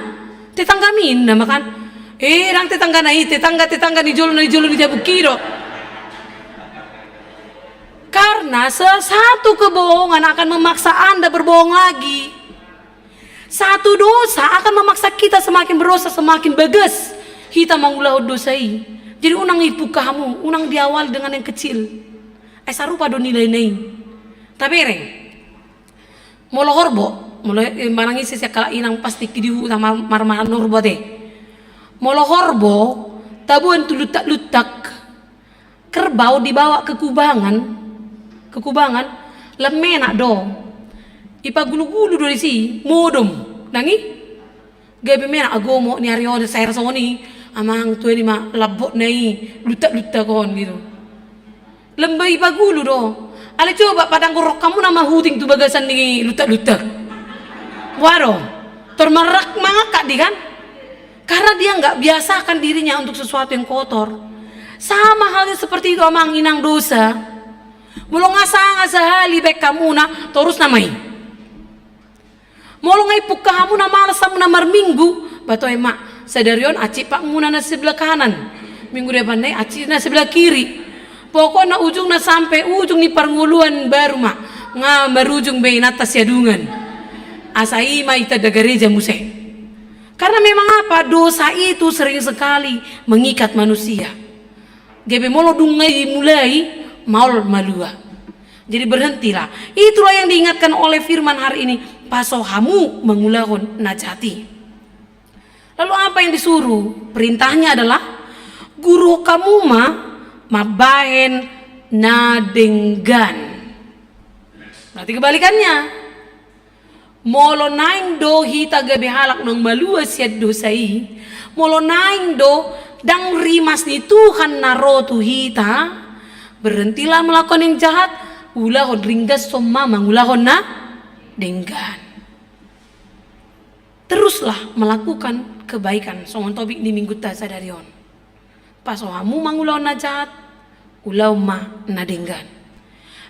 Tetanggami, ninna ma kan. Eh, dang tetangga na i, tetangga-tetangga ni jolo, na ni jolo ni jabuk i do. Karena se-, satu kebohongan akan memaksa Anda berbohong lagi. Satu dosa akan memaksa kita semakin berdosa, semakin bagas hita mangulahon dosa i. Jadi unang ipungka hamu, unang diawali dengan yang kecil. Ai sarupa do nilaina i. Tabereng. Molo horbo, molo, eh, manang ise sian halak inang pasti tingki di huta mar-, marmahan horbo ate. Molo horbo, taboan tu luntak-luntak. Kerbau dibawa ke kubangan, ke kubangan, lam menak do. Ipagulu-gulu do disi, modom, nang i. Gabe menak, ago mo ni ari on, saer soni, amang, tua ni ma lambokna i, luntak-luntak on gitu. Lam be ipagulu do. Alai coba padangkon rohamuna ma huting tu bagasan ni luntak-luntak. Wah do. Tor marrak mangangkat di kan? Karena dia nggak biasakan dirinya untuk sesuatu yang kotor. Sama halnya seperti itu, amang inang, dosa. Molo nga sanga sahali baen hamuna, torus nama i. Molo nga ipungka hamuna, malas hamuna marminggu, ba toe ma, sadari on aci patmuna na sebelah kanan, minggu depan nai aci na sebelah kiri. Pokokna ujungna sampe ujung ni parngoluan baru ma nga marujung be inanta siadungan. Asa i ma itanda gareja muse. Karena memang apa? Dosa itu sering sekali mengikat manusia. Gabe molo dung nga dimulai, maol malua. Jadi berhentilah. Itulah yang diingatkan oleh firman hari ini. Paso hamu mangulahon na jahat i. Lalu apa yang disuruh? Perintahnya adalah guru hamu ma mambahen na denggan. Berarti kebalikannya. Molo naeng do hita gabe halak naung malua sian dosa i, molo naeng do dang rimas ni Tuhan na ro tu hita, berhentilah melakukan yang jahat, ulahon, ringgashon ma mangulahon na denggan. Teruslah melakukan kebaikan, songon topik ni minggunta sadari on. Paso hamu mangulahon na jahat, ulahon ma na denggan.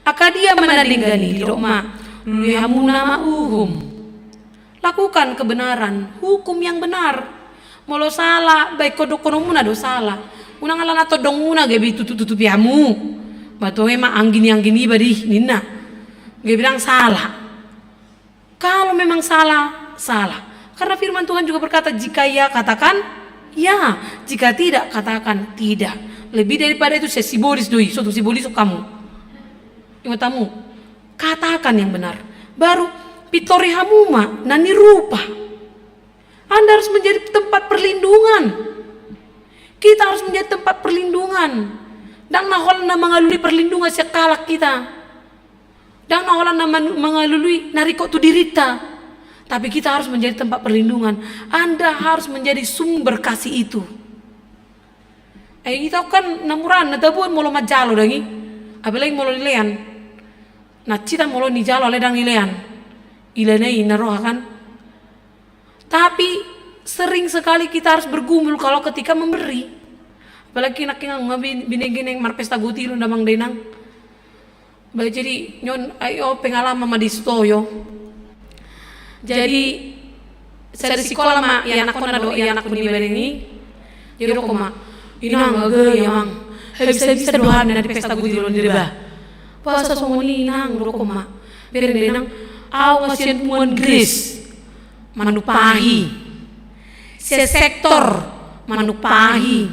Angka dia ma na denggan i? Didok ma, lului hamu nama uhum. Lakukan kebenaran, hukum yang benar. Molo sala, baen dohononmuna do sala. Unang ala na tondongmuna gabe tutup-tutupi hamu. Ba toe ma anggi ni anggi niba dih ninna. Gabe dang sala. Kalau memang salah, salah. Karena firman Tuhan juga berkata, jika ya, katakan ya, jika tidak, katakan tidak. Lebih daripada itu, saya sibolis do i, so tung sibolis kamu. Ingat kamu, katakan yang benar. Baru pintori hamu ma na nirupa. Anda harus menjadi tempat perlindungan. Kita harus menjadi tempat perlindungan. Dang na holan na mangalului perlindungan sian halak hita. Dang na holan na manu-, mangalului na ringkot tu dirinta. Tapi kita harus menjadi tempat perlindungan. Anda harus menjadi sumber kasih itu. Eh, hita kan na muraan na taboan molo manjalo dang i. Apalagi molo dilean. Na hita molo dijalo alai dang dilean. Ilana i na roha kan. Tapi sering sekali kita harus bergumul kalau ketika memberi. Apalagi nangkin nga bin-, binege naeng marpesta gotilon damang dainang. Ba jadi nion, ai o pengalaman ma di Sitoyo. Jadi sada sikola ma ianakkonna dohot ianakkon ni badan i. Jadi didok ma, inang, aga i amang, habis-habisan do hami na di pesta gotilon i da ba. Boasa songon i inang, didok ma. Bereng dainang, au nga sian punguan Grace manumpahi. Sian sektor manumpahi.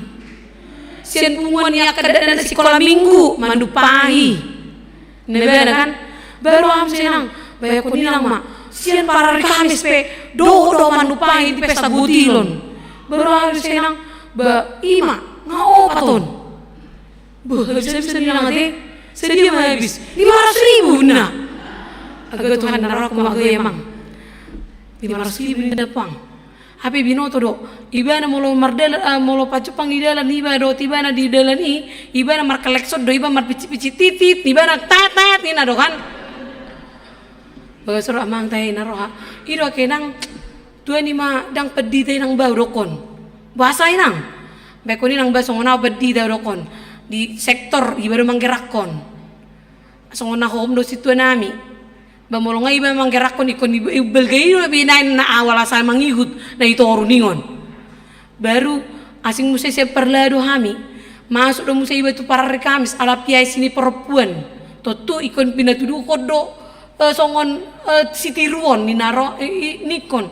Sian punguan ni angka dakdanak sikola minggu manumpahi. Na ibana kan, baru au muse inang, baenkon inang ma, sian parari Kamis pe dohot do manumpahi di pesta gotilon. Baru au muse inang, ba i ma, nga opat on. Bah, habis-habisan inang ate, sadia ma habis? Lima ratus ribu ninna. Aga Tuhan, na rohangku ma, aga i amang. Lima ratus ribu ninna pang. Hape binoto do, ibana molo mardalan, ah, molo pajumpang di dalan iba dohot ibana di dalan i, ibana markelekson do iba, marpicit-picit titit, ibana tat, tat, ninna do kan. Bagas roha amang, tahe na roha. I do ake inang, tua ni ma dang pandita inang ba hudokkon. Boasa inang? Baenkon inang ba songon au pandita hudokkon. Di sektor iba do manggerakkon. Songon na hohom do sintua nami. Ba molo nga iba manggerakkon, ingkon iba, iba balga i do be naeng na awal asa mangihut na i toru ningon. Baru Asing muse sian parlado hami. Masuk do muse iba tu parari Kamis ala piaisi ni parompuan. Tontu ingkon pinatuduhon do, eh, songon, eh, sitiruon ni na ro, eh, i-, ningkon.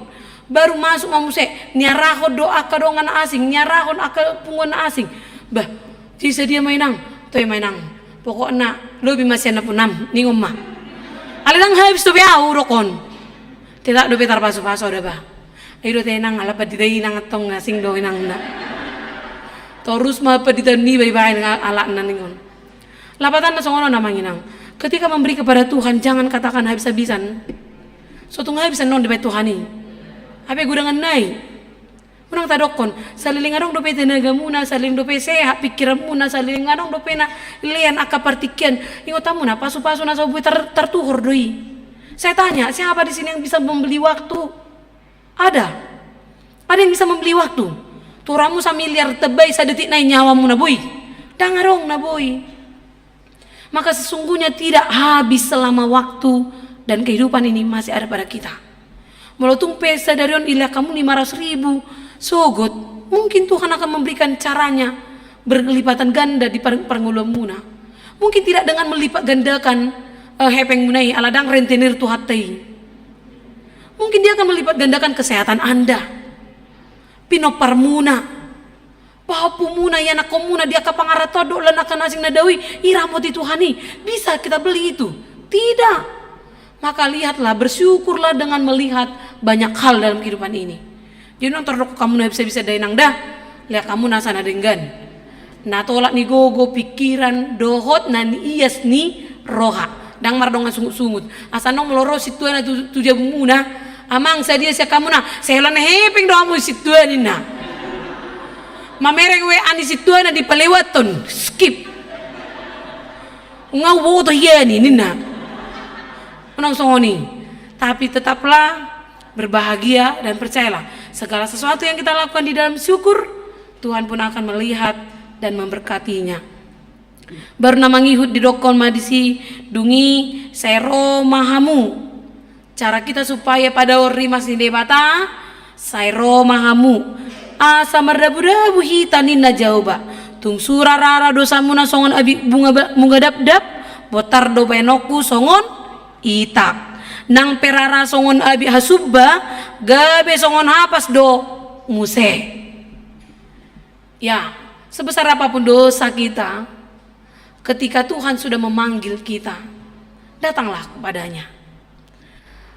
Baru masuk ma muse, niarahon do angka dongan asing, niarahon angka punguan asing. Bah, jadi sadia ma inang, toe ma inang. Pokokna lobi ma sian napunam, ningon ma. Alai ndang habis dope au dokkon. Tetap dope tarpasupasu au da bah. Ai do te inang, ala pandita inang antong asing do inang na. Torus ma pandita niba ibaen nga-, alakna ningon. Lapatanna songon on amang inang. Ketika memberi kepada Tuhan, jangan katakan habis-habisan. So tung habis annon dibaen Tuhan i. Hape godangan nai. Unang tadokkon, saleleng adong dope tenagamuna, saleleng dope sehat pikiranmuna, saleleng adong dope na lean angka partingkian. Ingotanmuna, pasupasu na so boi tar-, tartuhor do i. Saya tanya, siapa di sini yang bisa membeli waktu? Ada. Ada yang bisa membeli waktu? Toruanmu samiliar, tabai sadetik nai nyawamu na boi? Ndang adong na boi. Maka sesungguhnya tidak habis selama waktu dan kehidupan ini masih ada pada kita. Molo tung pe sadari on dilehon hamu lima ratus ribu, sogot, mungkin Tuhan akan memberikan caranya berlipatan ganda di par-, parngoluanmuna. Mungkin tidak dengan melipat gandakan, eh, hepengmuna i, ala ndang rentenir Tuhanta i. Mungkin Dia akan melipat gandakan kesehatan Anda, pinomparmuna, pahompumuna, ianakkonmuna, di angka pangarantoan dohot angka na asing na dao i, diramoti Tuhan i. Bisa kita beli itu? Tidak. Maka lihatlah, bersyukurlah dengan melihat banyak hal dalam kehidupan ini. Jadi unang tardokkon hamu na habis-habisan da inang da, lehon hamu nasa na denggan. Na tolap ni gogo, pikiran, dohot na niias ni roha. Ndang mardongan sungut-sungut. Asa annon molo ro sintuana tu, tu jabumuna, amang, sadia sian hamuna? Sai holan hepeng do hamu sintua ninna. Mamereng W A ni sintuana dipalewathon, skip. Nga huboto hian i ninna. Unang songon i. Tapi tetaplah berbahagia dan percayalah, segala sesuatu yang kita lakukan di dalam syukur, Tuhan pun akan melihat dan memberkatinya. Baru na mangihut didokkon ma disi, dung i sai ro ma hamu. Cara kita supaya padaon rimas ni Debata, sai ro ma hamu. Asa mardabudabu hita ninna Jahowa. Tung sura rara dosamuna songon abit bunga ba-, bunga dapdap, bontar do baenonku songon itak. Nang pe rara songon abit hasumba, gabe songon hapas do muse. Ya, sebesar apapun dosa kita, ketika Tuhan sudah memanggil kita, datanglah kepada-Nya.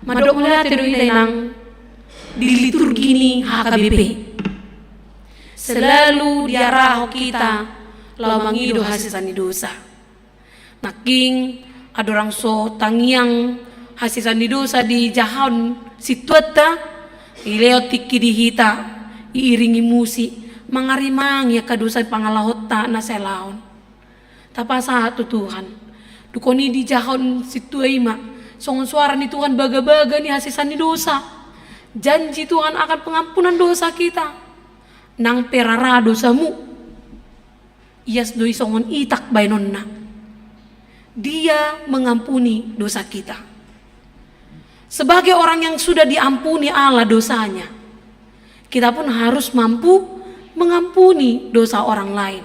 Mandok mauliate do hita inang di liturgi ni H K B P. Selalu diarahon hita laho mangido hasesaan ni dosa. Nangkin andorang so tangiang hasesaan ni dosa dijahahon sintuanta, dilehon tingki di hita, diiringi musik, mangarimangi angka dosa pangalahonta na sai laon. Tapasahat tu Tuhan. Dungkon i dijahahon sintua i ma songon suara ni Tuhan bagabaga ni hasesaan ni dosa. Janji Tuhan akan pengampunan dosa kita. Nang pe rara dosamu, ias do i songon itak baenonna. Dia mengampuni dosa kita. Sebagai orang yang sudah diampuni Allah dosanya, kita pun harus mampu mengampuni dosa orang lain.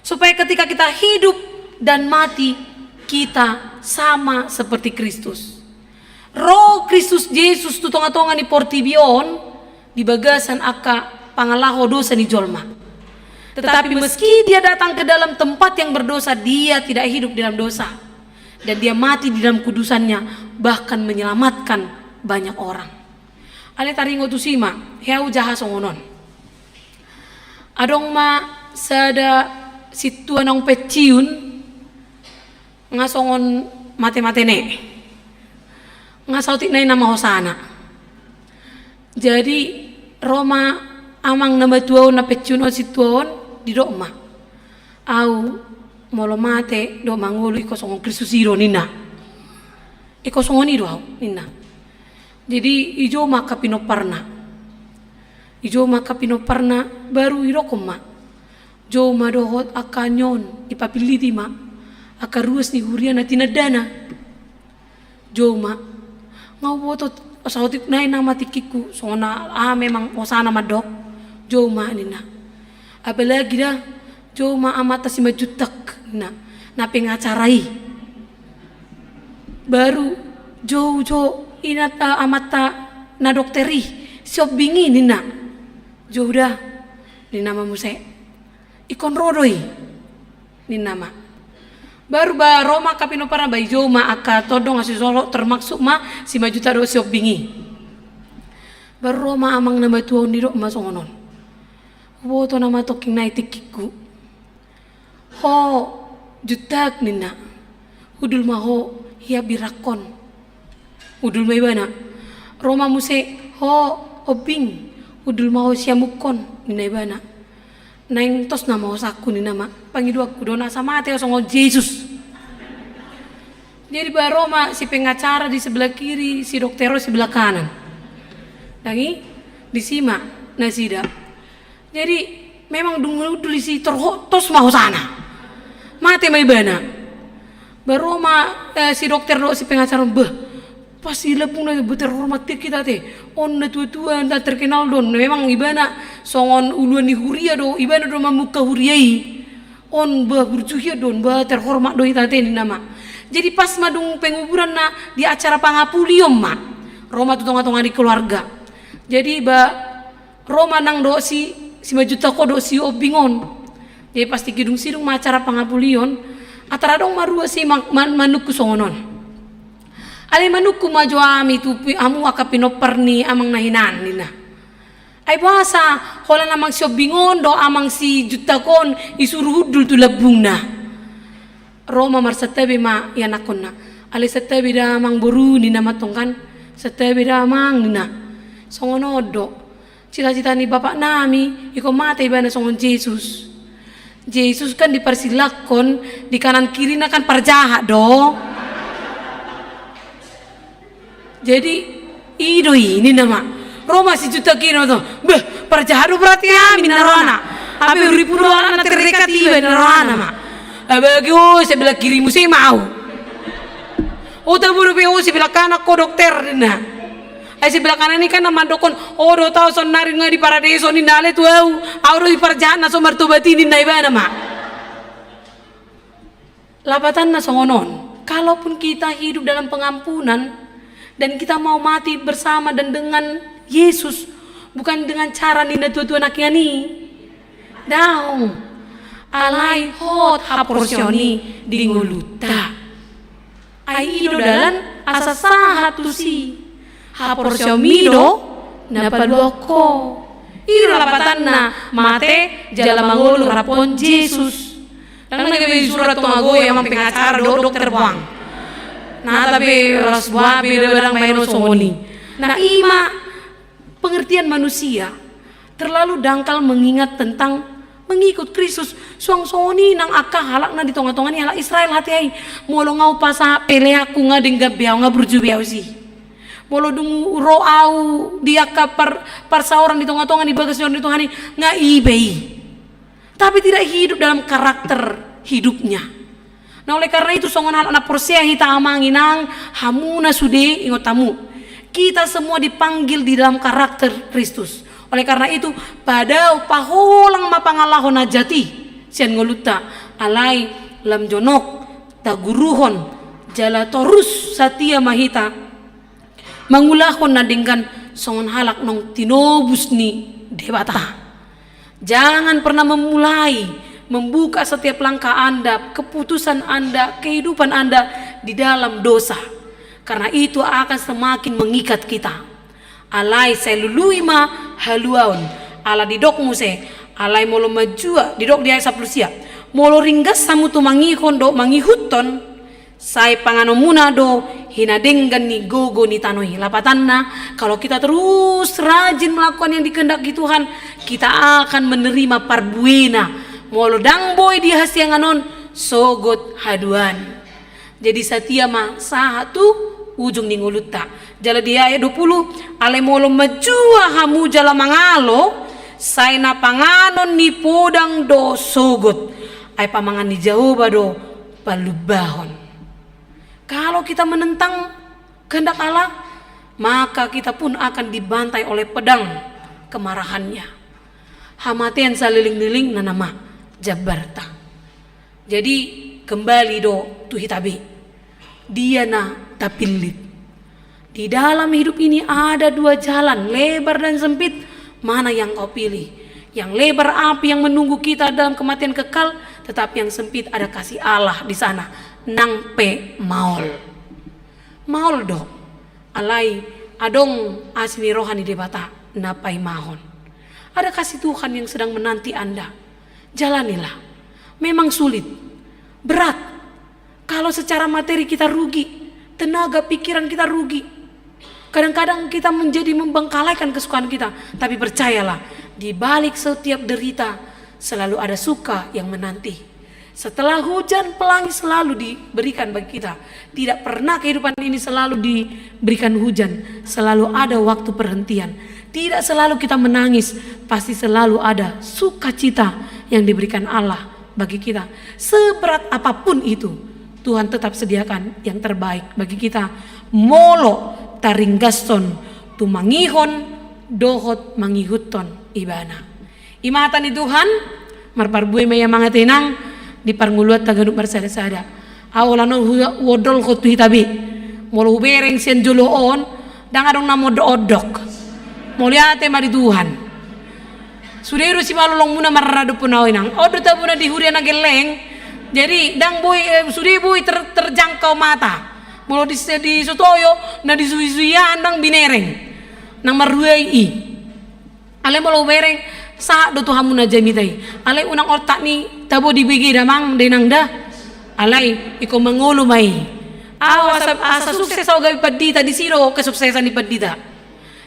Supaya ketika kita hidup dan mati, kita sama seperti Kristus. Ro Kristus Jesus tu tongatonga ni portibi on, di bagasan angka pangalaho dosa ni jolma. Tetapi meski Dia datang ke dalam tempat yang berdosa, Dia tidak hidup di dalam dosa. Dan Dia mati di dalam kudusannya, bahkan menyelamatkan banyak orang. Alai taringot tusi ma, hea hujaha songon on. Adong ma sada sintua naung pensiun, nga songon mate-mate ne. Nga saotik nai nama hosana. Jadi, ro ma amang na matua on, na pensiun on, sintua on, didok ma. Au, molo mate, dohot mangolu, ingkon songon Kristus i do, ninna. Ingkon songon i do au, ninna. Jadi, dijou ma angka pinomparna. Dijou ma angka pinomparna, baru didokkon ma. Jou ma dohot angka on, dipapilliti ma. Angka ruas ni huria na tinandana. Jou ma. Nga huboto, saotik nai nama tingkingku, songon na aha memang hosana mandok. Jou ma ninna. Apalagi da, jou ma amanta Simanjuntak ninna, na pengacara i. Baru jou, jou, inanta, amanta na dokter i, Siombing i ninna. Jou da, ninna ma muse. Ingkon ro do i, ninna ma. Baru ba ro ma angka pinomparna, ba dijou ma angka tondong na sisolo, termasuk ma Simanjuntak dohot Siombing i. Baru ro ma amang na matua on, didok ma songon on. Huboto nama tongkin nai tingkingku. Ho Juntak ninna. Hundul ma ho hian birangkon. Hundul ma ibana. Ro ma muse, ho Ombing, hundul ma ho siamukkon, ninna ibana. Naeng tos nama hosangku ninna ma. Pangidoanku do na asa mate ho songon Jesus. Jadi ba ro ma si pengacara di sebelah kiri, si dokter on sebelah kanan. Dang i, disi ma nasida. Jadi memang dung hundul disi tor ho-, tos ma hosana. Mate ma ibana. Ba ro ma, eh, si dokter dohot si pengacara on, bah, pas di lambungna, bah, terhormat hita ate. On na tua-tua, na terkenal do on. Memang ibana songon uluan ni huria do, ibana do mamungka huria i. On bah burju hian do on, bah terhormat do hita ate, ninna ma. Jadi pas ma dung penguburanna, di acara pangapulion ma. Ro ma tu tonga-tonga ni keluarga. Jadi ba ro ma nang dohot si, Simanjuntak on dohot Siombing on. Jadi pas tingki dung sidung ma acara pangapulion, antara adong ma rua si ma-, ma-, manungkun songon on. Alai manungkun ma jo hami tu pi-, hamu angka pinompar ni amang na hinan, ninna. Ai boasa holan amang Siombing on dohot amang Simanjuntak on disuru hundul tu lambungna. Ro ma marsantabi ma ianakkonna. Alai santabi da amang boru, ninna ma antong kan. Santabi da amang, ninna. Songon on do. Cita-cita ni bapaknami, ingkon mate ibana songon Jesus. Jesus kan diparsilakkon, di kanan kirina kan parjahat do. Jadi, i do i, ninna ma. Ro ma si Juntak i, ninna ma antong. Bah, parjahat do berarti hami, ninna rohana. Hape uripku do alana terdekat iba, ninna rohana ma. Apalagi ho sebelah kiri muse ma au. O tabo dope ho sebelah kanan ho dokter, ninna. Ai sebelah kanan i kan na mandokkon, o do tau saonnari nunga di paradeso, ninna, alai tu au, au do diparjahat na so martobat i, ninna ibana ma. Lapatanna songon on, kalaupun kita hidup dalam pengampunan dan kita mau mati bersama dan dengan Yesus, bukan dengan cara ni na tua-tua nangkiningan i. Daong. Alai hot haporseaon i di ngolunta. Ai i do dalan asa sahat tusi. Haporseaonmi do na paluahon ho. I do lapatanna mate jala mangolu rap dohot Jesus. Ndang na gabe disurat tu amang, amang pengacara dohot dokter, boang. Na, tapi las buah beda badang baenon songon i. Na i ma pengertian manusia terlalu dangkal mengingat tentang mengikut Kristus. Suang songon i nang angka halak na di tonga-tonga ni halak Israel hatiha i. Molo nga hupasahat peleanku, nga denggan be au, nga burju be au disi. Molo dung ro au di angka par-, parsaoran di tonga-tonga ni bagas ni horong ni Tuhan i, nga i be i. Tapi tidak hidup dalam karakter hidupnya. Nah, oleh karena itu, songon halak na porsea hita amang inang, hamu na sude, ingot hamu. Kita semua dipanggil di dalam karakter Kristus. Oleh karena itu, padao paholang ma pangalaho na jat i sian ngolunta, alai lam jonok taguruhon, jala torus satia ma hita mangulahon na denggan songon halak naung tinobus ni Debata. Jangan pernah memulai, membuka setiap langkah Anda, keputusan Anda, kehidupan Anda di dalam dosa. Karena itu akan semakin mengikat kita. Alai sai lului ma haluaon, ala didok muse, alai molo manjua, didok di ayat sampulu sia, molo ringgas hamu tumangihon dohot mangihuthon, sai panganonmuna do hinadenggan ni gogo ni tano i. Lapatanna, kalau kita terus rajin melakukan yang dikehendaki Tuhan, kita akan menerima parbuena. Molo ndang boi di hasiangan on, sogot haduan. Jadi satia ma sahat tu ujung ni ngolunta. Jala di ayat dua pulu, alai molo manjua hamu jala mangalo, sai na panganon ni podang do sogot. Ai pamangan ni Jahowa do palumbahon. Kalau kita menentang kehendak Allah, maka kita pun akan dibantai oleh pedang kemarahannya. Hamatean saleleng-lelengna nama jambarta. Jadi, kembali do tu hita be. Dia na tapillit. Di dalam hidup ini ada dua jalan, lebar dan sempit. Mana yang kau pilih? Yang lebar api yang menunggu kita dalam kematian kekal, tetapi yang sempit ada kasih Allah di sana. Nang pe maol. Maol do. Alai adong asi ni roha ni Debata na paimahon. Ada kasih Tuhan yang sedang menanti Anda. Jalanilah. Memang sulit, berat. Kalau secara materi kita rugi, tenaga pikiran kita rugi. Kadang-kadang kita menjadi membengkalaikan kesukaan kita. Tapi percayalah, di balik setiap derita selalu ada suka yang menanti. Setelah hujan, pelangi selalu diberikan bagi kita. Tidak pernah kehidupan ini selalu diberikan hujan, selalu ada waktu perhentian. Tidak selalu kita menangis, pasti selalu ada sukacita yang diberikan Allah bagi kita. Seberat apapun itu, Tuhan tetap sediakan yang terbaik bagi kita. Molo taringgashon tumangihon dohot mangihuthon Ibana. I ma hata ni Tuhan. Marparbue ma ia, amang, ate, inang, di parngoluanta ganup marsada-sada. Ahu holan on hu-, huondolhon tu hita be. Molo hubereng sian jolo on, ndang adong na mondok-ondok. Mauliate ma di Tuhan. Sude do simalolongmuna maradophon ahu, inang. On do tabona di huria na gelleng. Jadi, ndang boi, eh, sude boi ter-, terjangkau mata. Molo di, di Sutoyo, na di suhi-suhi an ndang binereng. Nang marhua i. Alai molo hubereng, sahat do tu hamu na jamita i. Alai unang otak ni tabo dibege da, amang da, inang da. Alai ingkon mangolu ma i. Ahu asa, asa sukses ahu gabe pandita, disi do kesuksesan ni pandita.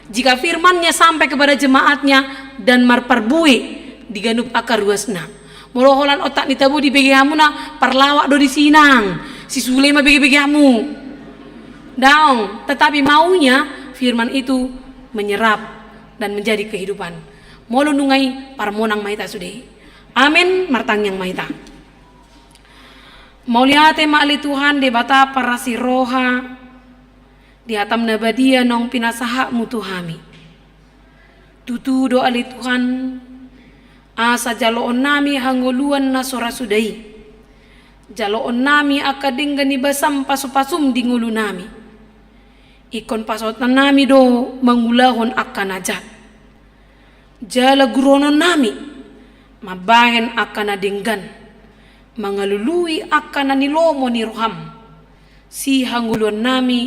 Jika firman-Nya sampai kepada jemaat-Nya dan marparbue di ganup angka ruasna. Molo holan otak ni tabo dibege hamu na parlawak do disi, inang. Sisule ma bege-bege hamu. Daong, tetapi maunya firman itu menyerap dan menjadi kehidupan. Molo nunga i, parmonang ma hita sude. Amen, martangiang ma hita. Mauliate ma ale Tuhan, Debata parasi roha, di hataM na badia naung pinasahatMu tu hami. Tutu do ale Tuhan, asa jaloonnami hangoluan na so ra suda i. Jaloonnami angka denggan ni basaM, pasu-pasuM di ngolunami. Ingkon pasautannami do mangulahon angka na jat. Jala guruhononnami mambahen angka na denggan, mangalului angka na nilomo ni rohaM. Sihangoluannami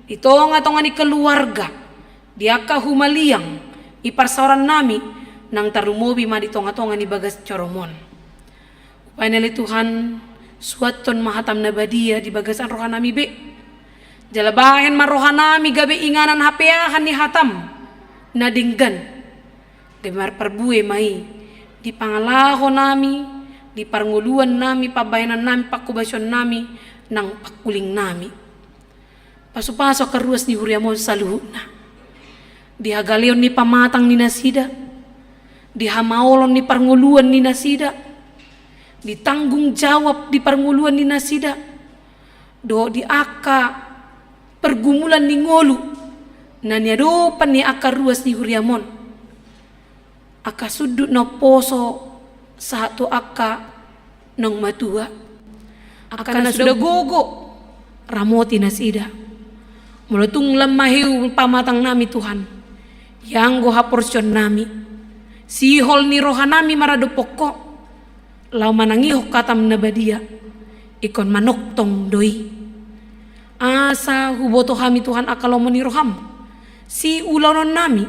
di tonga-tonga ni keluarga, di angka humaliang, i parsaorannami, nang tarlumobi ma di tonga-tonga ni bagas joroM on. Umbahen ale Tuhan, suanhon ma hataM na badia di bagasan rohanami be. Jala bahen ma rohanami gabe inganan hapeahan ni hataM na denggan. Gabe marparbue ma i di pangalahonami, di parngoluannami, pambahenannami, pangkobasionnami, nang pangkulingnami. Pasu-pasu angka ruas ni huriaM on saluhutna. Di hagaleon ni pamatang ni nasida, di hamaolon ni parngoluan ni nasida, di tanggung jawab di parngoluan ni nasida, dohot di angka pergumulan ni ngolu na niadopan ni angka ruas ni huriaM on. Angka sundut na umposo sahat tu angka naung matua. Angka na suda gogo, ramoti nasida. Molo tung lam maheu pamatangnami Tuhan, ianggo haporseaonnami, sihol ni rohanami maradophon Ho, laho manangihon hataM na badia, ingkon manongtong do i. Asa huboto hami Tuhan angka lomo ni rohaM, siulaonnami,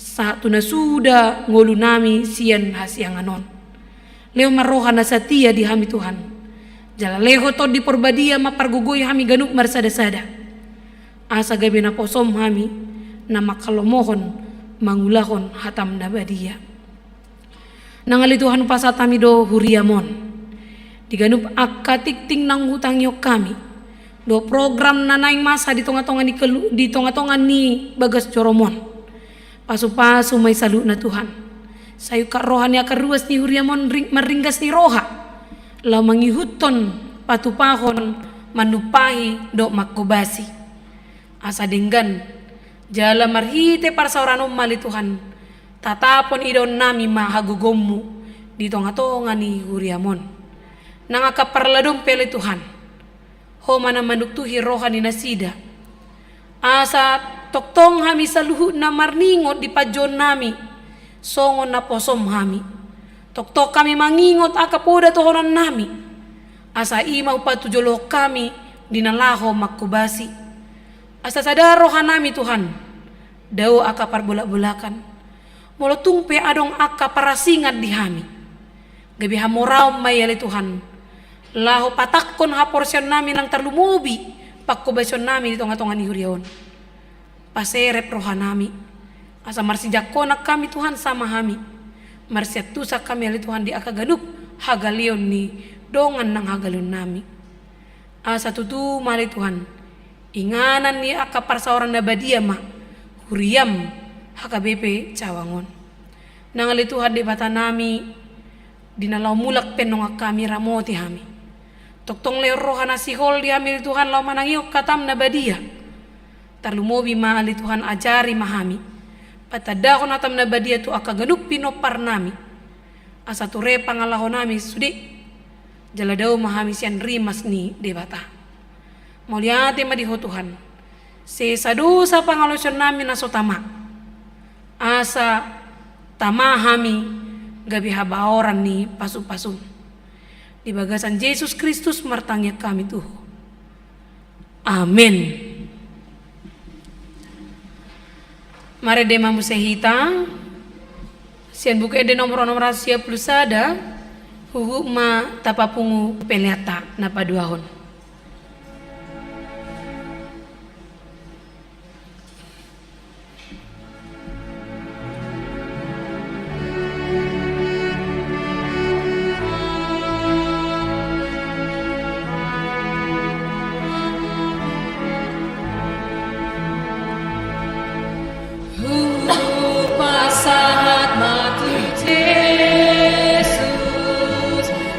sahat tu na suda ngolunami sian hasiangan on. Lehon ma roha na satia di hami Tuhan. Jala lehon Tondi Porbadia mampargogoi hami ganup marsada-sada. Asa gabe naposoM hami, na mangkalomohon mangulahon hataM na badia. Nang ale Tuhan, hupasahat hami do huriaM on. Di ganup angka tingting naung hutangihon hami. Dohot program na naeng masa di tonga-tonga ni kelu-, di tonga-tonga ni bagas joroM on. Pasu-pasu ma i saluhutna Tuhan. Sai ungkap roha ni angka ruas ni huriaM on ring-, marringgas ni roha. Laho mangihuthon patupahon manumpahi dohot mangkobasi. Asa denggan. Jala marhite parsaoran on ma ale Tuhan. Tatapon idaonnami ma hagogoonmu di tongatonga ni huriam on. Nang angka parladom pe ale Tuhan, Ho ma na manuktuhi roha ni nasida. Asa tongtong hami saluhutna marningot di panjouonnami, songon naposom hami. Tongtong hami mangingot angka poda tohonannami. Asa i ma humpatujolohon hami di na laho manghobasi. Asa sada rohanami Tuhan, dao angka parbolakbolakan. Molo tung pe adong angka parasingan di hami, gabe hamoraon ma i ale Tuhan, laho patangkon haporseaonnami nang tarlumobi panghobasionami di tongatonga ni huria on. Paserep rohanami, asa marsijangkonan hami Tuhan sama hami, marsiantusan hami ale Tuhan di angka ganup hagaleon ni dongan nang hagaleonnami. Asa tutu ma ale Tuhan, inganan ni angka parsaoran na badia ma huriam H K B P Cawang on. Nang ale Tuhan Debatanami, di na laho mulak pe nunga hami, ramoti hami. Tongtong lehon roha na sihol di hami ale Tuhan laho manangihon hatam na badia. Tarlumobi ma ale Tuhan, ajari ma hami patandahon hatam na badia tu angka ganup pinomparnami. Asa ture pangalahonami sude, jala dao ma hami sian rimas ni Debata. Mauliate ma di Ho Tuhan. Sesa dosa pangalaosionnami na so tama. Asa tama hami gabe habaoran ni pasupasum. Di bagasan Jesus Kristus martangiang hami tu Ho. Amen. Marende ma muse hita sian Buku Ende nomor onom ratus sia pulu sada, huhut ma tapapungu peleanta na paduahon. Hupasahat ma tu Jesus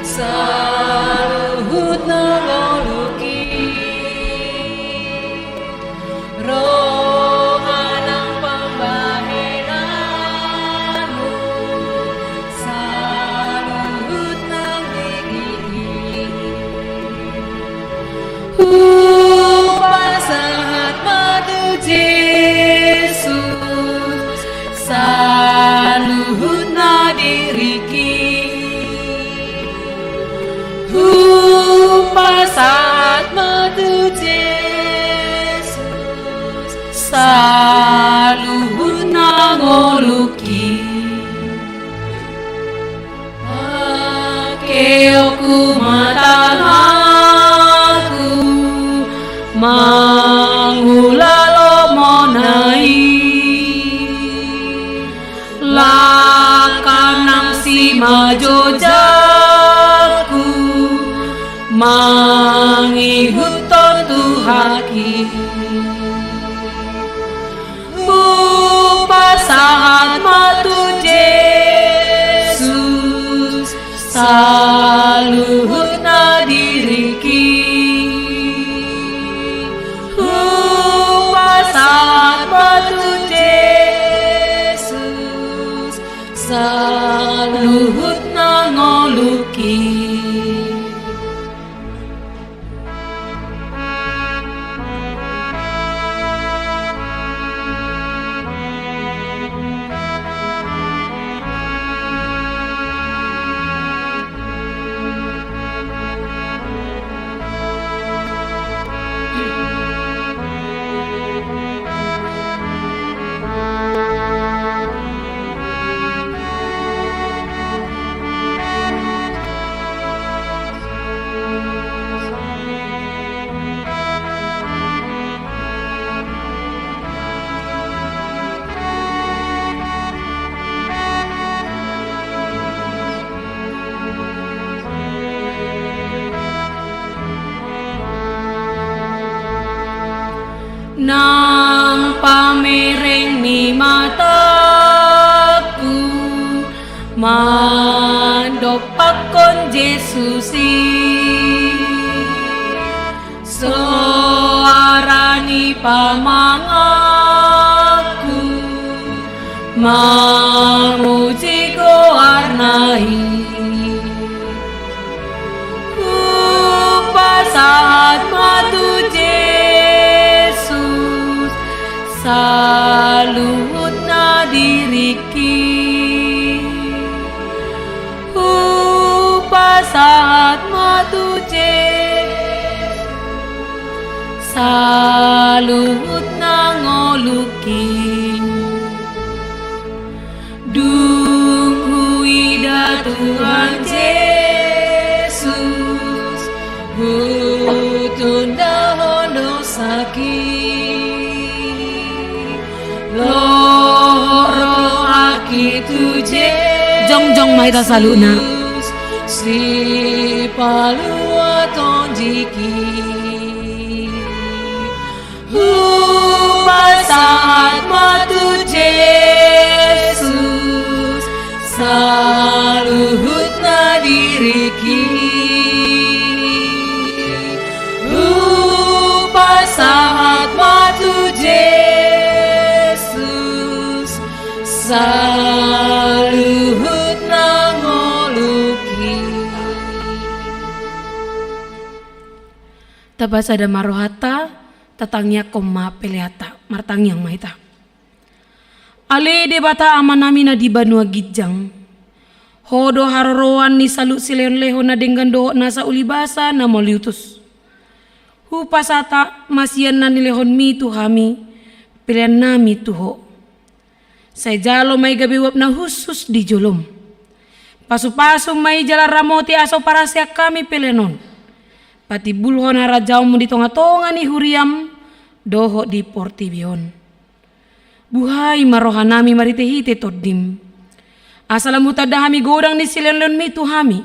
saluhut na ngolungki. Roha nang pambahenanmu saluhut nang diri i. Hupasahat ma tu Jesus saluhut na diringki. Hupasahat ma tu Jesus saluhut na ngolungki. Angkeonku ma tanganku mangula lomona i. Langkangku ma jojangku mangihuthon Tuhan i. Hupasahat ma tu Jesus saluhut na diringki. Hupasahat ma tu Jesus saluhut na ngolungki. Nang pamereng ni matangku mandompakkon Jesus i. Soara ni pamanganku Mamuji goarna i. Hupasahat ma tu Jesus saluhutna diringki. Hupasahat ma tu Jesus saluhutna ngolungki. Dung huida Tuhan Jesus, hutundahon dosaki. Lohor rohangki tu Jesus. Jongjong ma hita saluhutna. Sipalua tondiku. Hupasahat ma tu Jesus saluhutna diringki. Hupasahat ma tu Jesus saluhutna ngolungki. Tapasada ma rohanta, tatangiangkon ma peleanta, martangiang ma hita. Ale Debata Amanami na di banua ginjang, Ho do haroroan ni saluhut silehonlehon na denggan dohot nasa ulibasa na mauliutus. Hupasahat ma sian na nilehonMi tu hami, peleannami tu Ho. Sai jalo ma i gabe uap na hushus di jolom. Pasupasu ma i jala ramoti asa huparhaseang hami pelean on. Patimbulhon harajaonMu di tongatonga ni huriaM dohot di portibi on. Buhai ma rohanami marhitehite TondiM. Asa lam hutanda hami godang ni silehonlehonMi tu hami.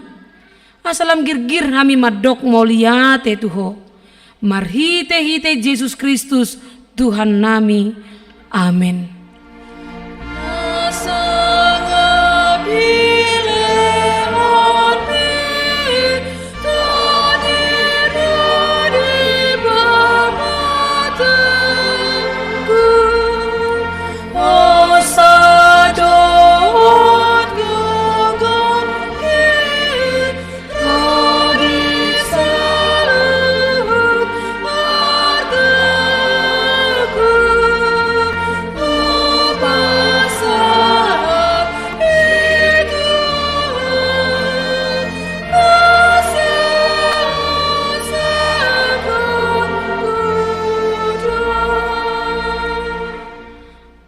Asa lam girgir hami mandok mauliate tu Ho. Marhitehite Jesus Kristus, Tuhannami. Amen.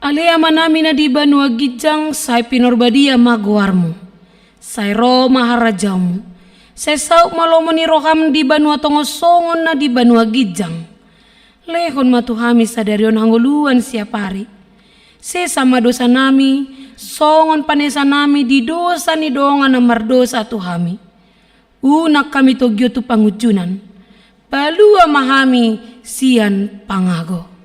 Ale Amanami na di banua ginjang, sai pinarbadia ma goarMu. Sai ro ma harajaonMu. Sai saut ma lomo ni rohaM di banua tonga on songon na di banua ginjang. Lehon ma tu hami sadari on hangoluan siapari. Sesa ma dosanami, songon panesanami di dosa ni dongan na mardosa tu hami. Unang hami togihon tu pangunjunan. Palua ma hami sian pangago.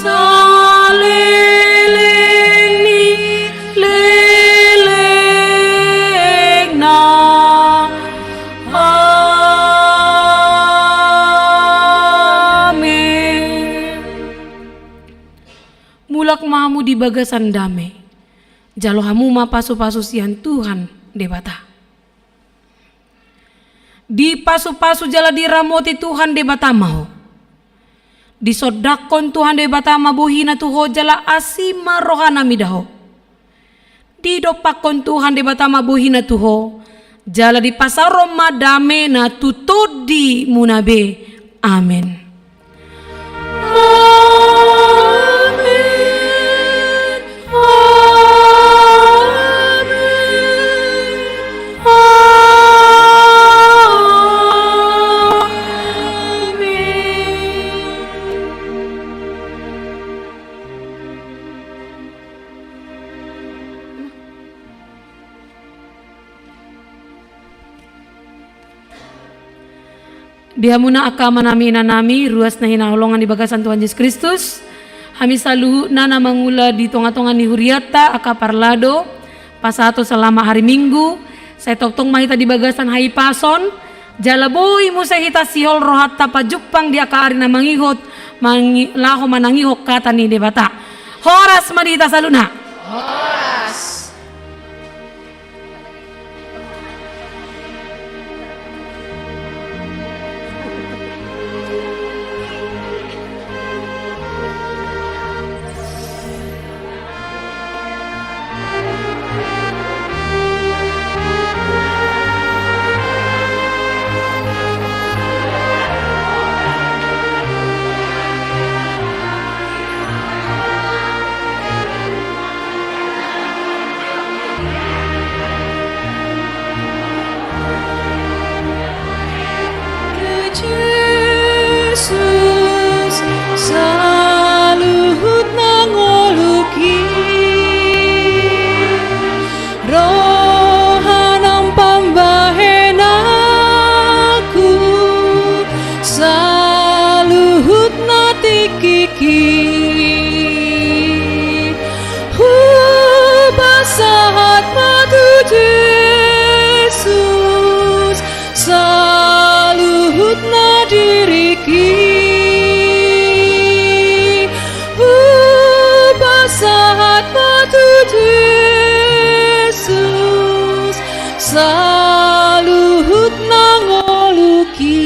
Saleleng ni lelengna. Amen. Mulak ma hamu di bagasan dame. Jalo hamu ma pasupasu sian Tuhan Debata. Dipasupasu jala diramoti Tuhan Debata ma ho. Disondangkon Tuhan Debata ma bohiNa tu ho jala asi ma rohaNa mida ho. Didompakkon Tuhan Debata ma bohiNa tu ho, jala dipasaorhon ma dameNa tu tondimuna be. Amen. Di hamuna angka amanami inanami, ruas na hinaholongan di bagasan Tuhan Jesus Kristus, hami saluhutna na mangula di tongatonga ni hurianta angka parlado, pasahaton selamat hari Minggu, sai tongtong ma hita di bagasan hahipason, jala boi muse hita sihol rohanta pajumpang di angka ari na mangihut, mangi-, laho manangihon hata ni Debata. Horas ma di hita saluhutna. Horas. Jesus, saluhut na ngolungki, roha nang pambahenanku, saluhut na tingki i, hupasahat ma tu Jesus, saluhut na diringki, hupasahat ma tu Jesus, saluhut na ngolungki.